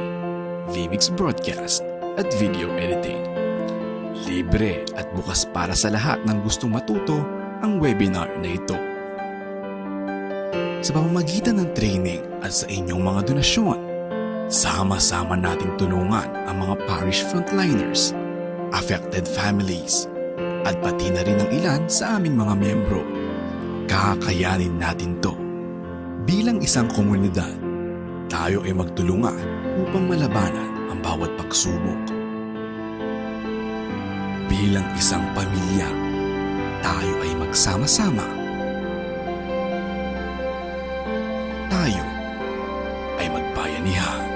vMix broadcast, at video editing. Libre at bukas para sa lahat ng gustong matuto ang webinar na ito. Sa pamamagitan ng training at sa inyong mga donasyon, sama-sama nating tulungan ang mga parish frontliners, affected families, at pati na rin ang ilan sa aming mga miyembro. Kakayanin natin 'to. Bilang isang komunidad, tayo ay magtulungan upang malabanan ang bawat pagsubok. Bilang isang pamilya, tayo ay magsama-sama. Tayo ay magbayanihan.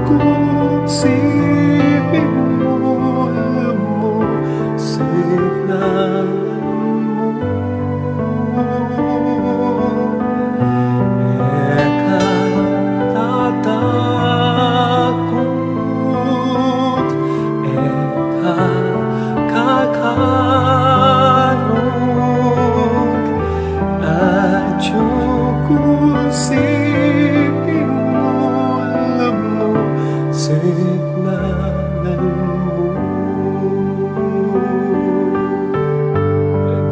Kung siping mu, alam mu, signan mu. E ka tatakut, e ka kakarug, atyu ku siping mu, alam mu, signan mu.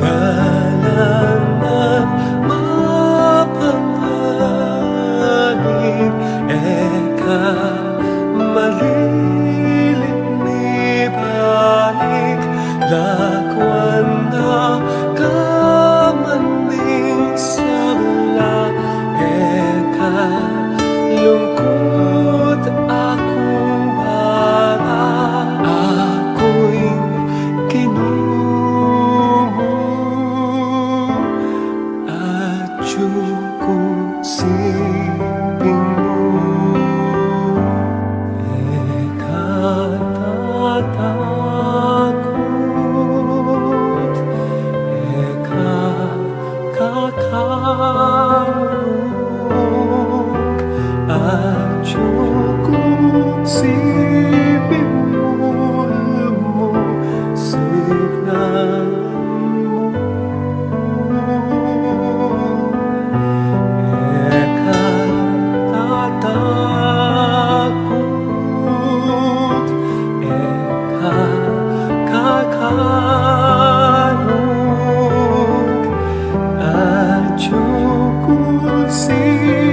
Dalan mapanganib, e ka maliling mibalik, lakwan na ka man ding sabla, e ka lungkut a kumbaba, aku ing Ginu mu, atyu ku siping mu. E ka tatakut, e ka kakarug, atyu ku siping mu, alam mu, signan mu. E ka tatakut, e ka kakarug, atyu ku siping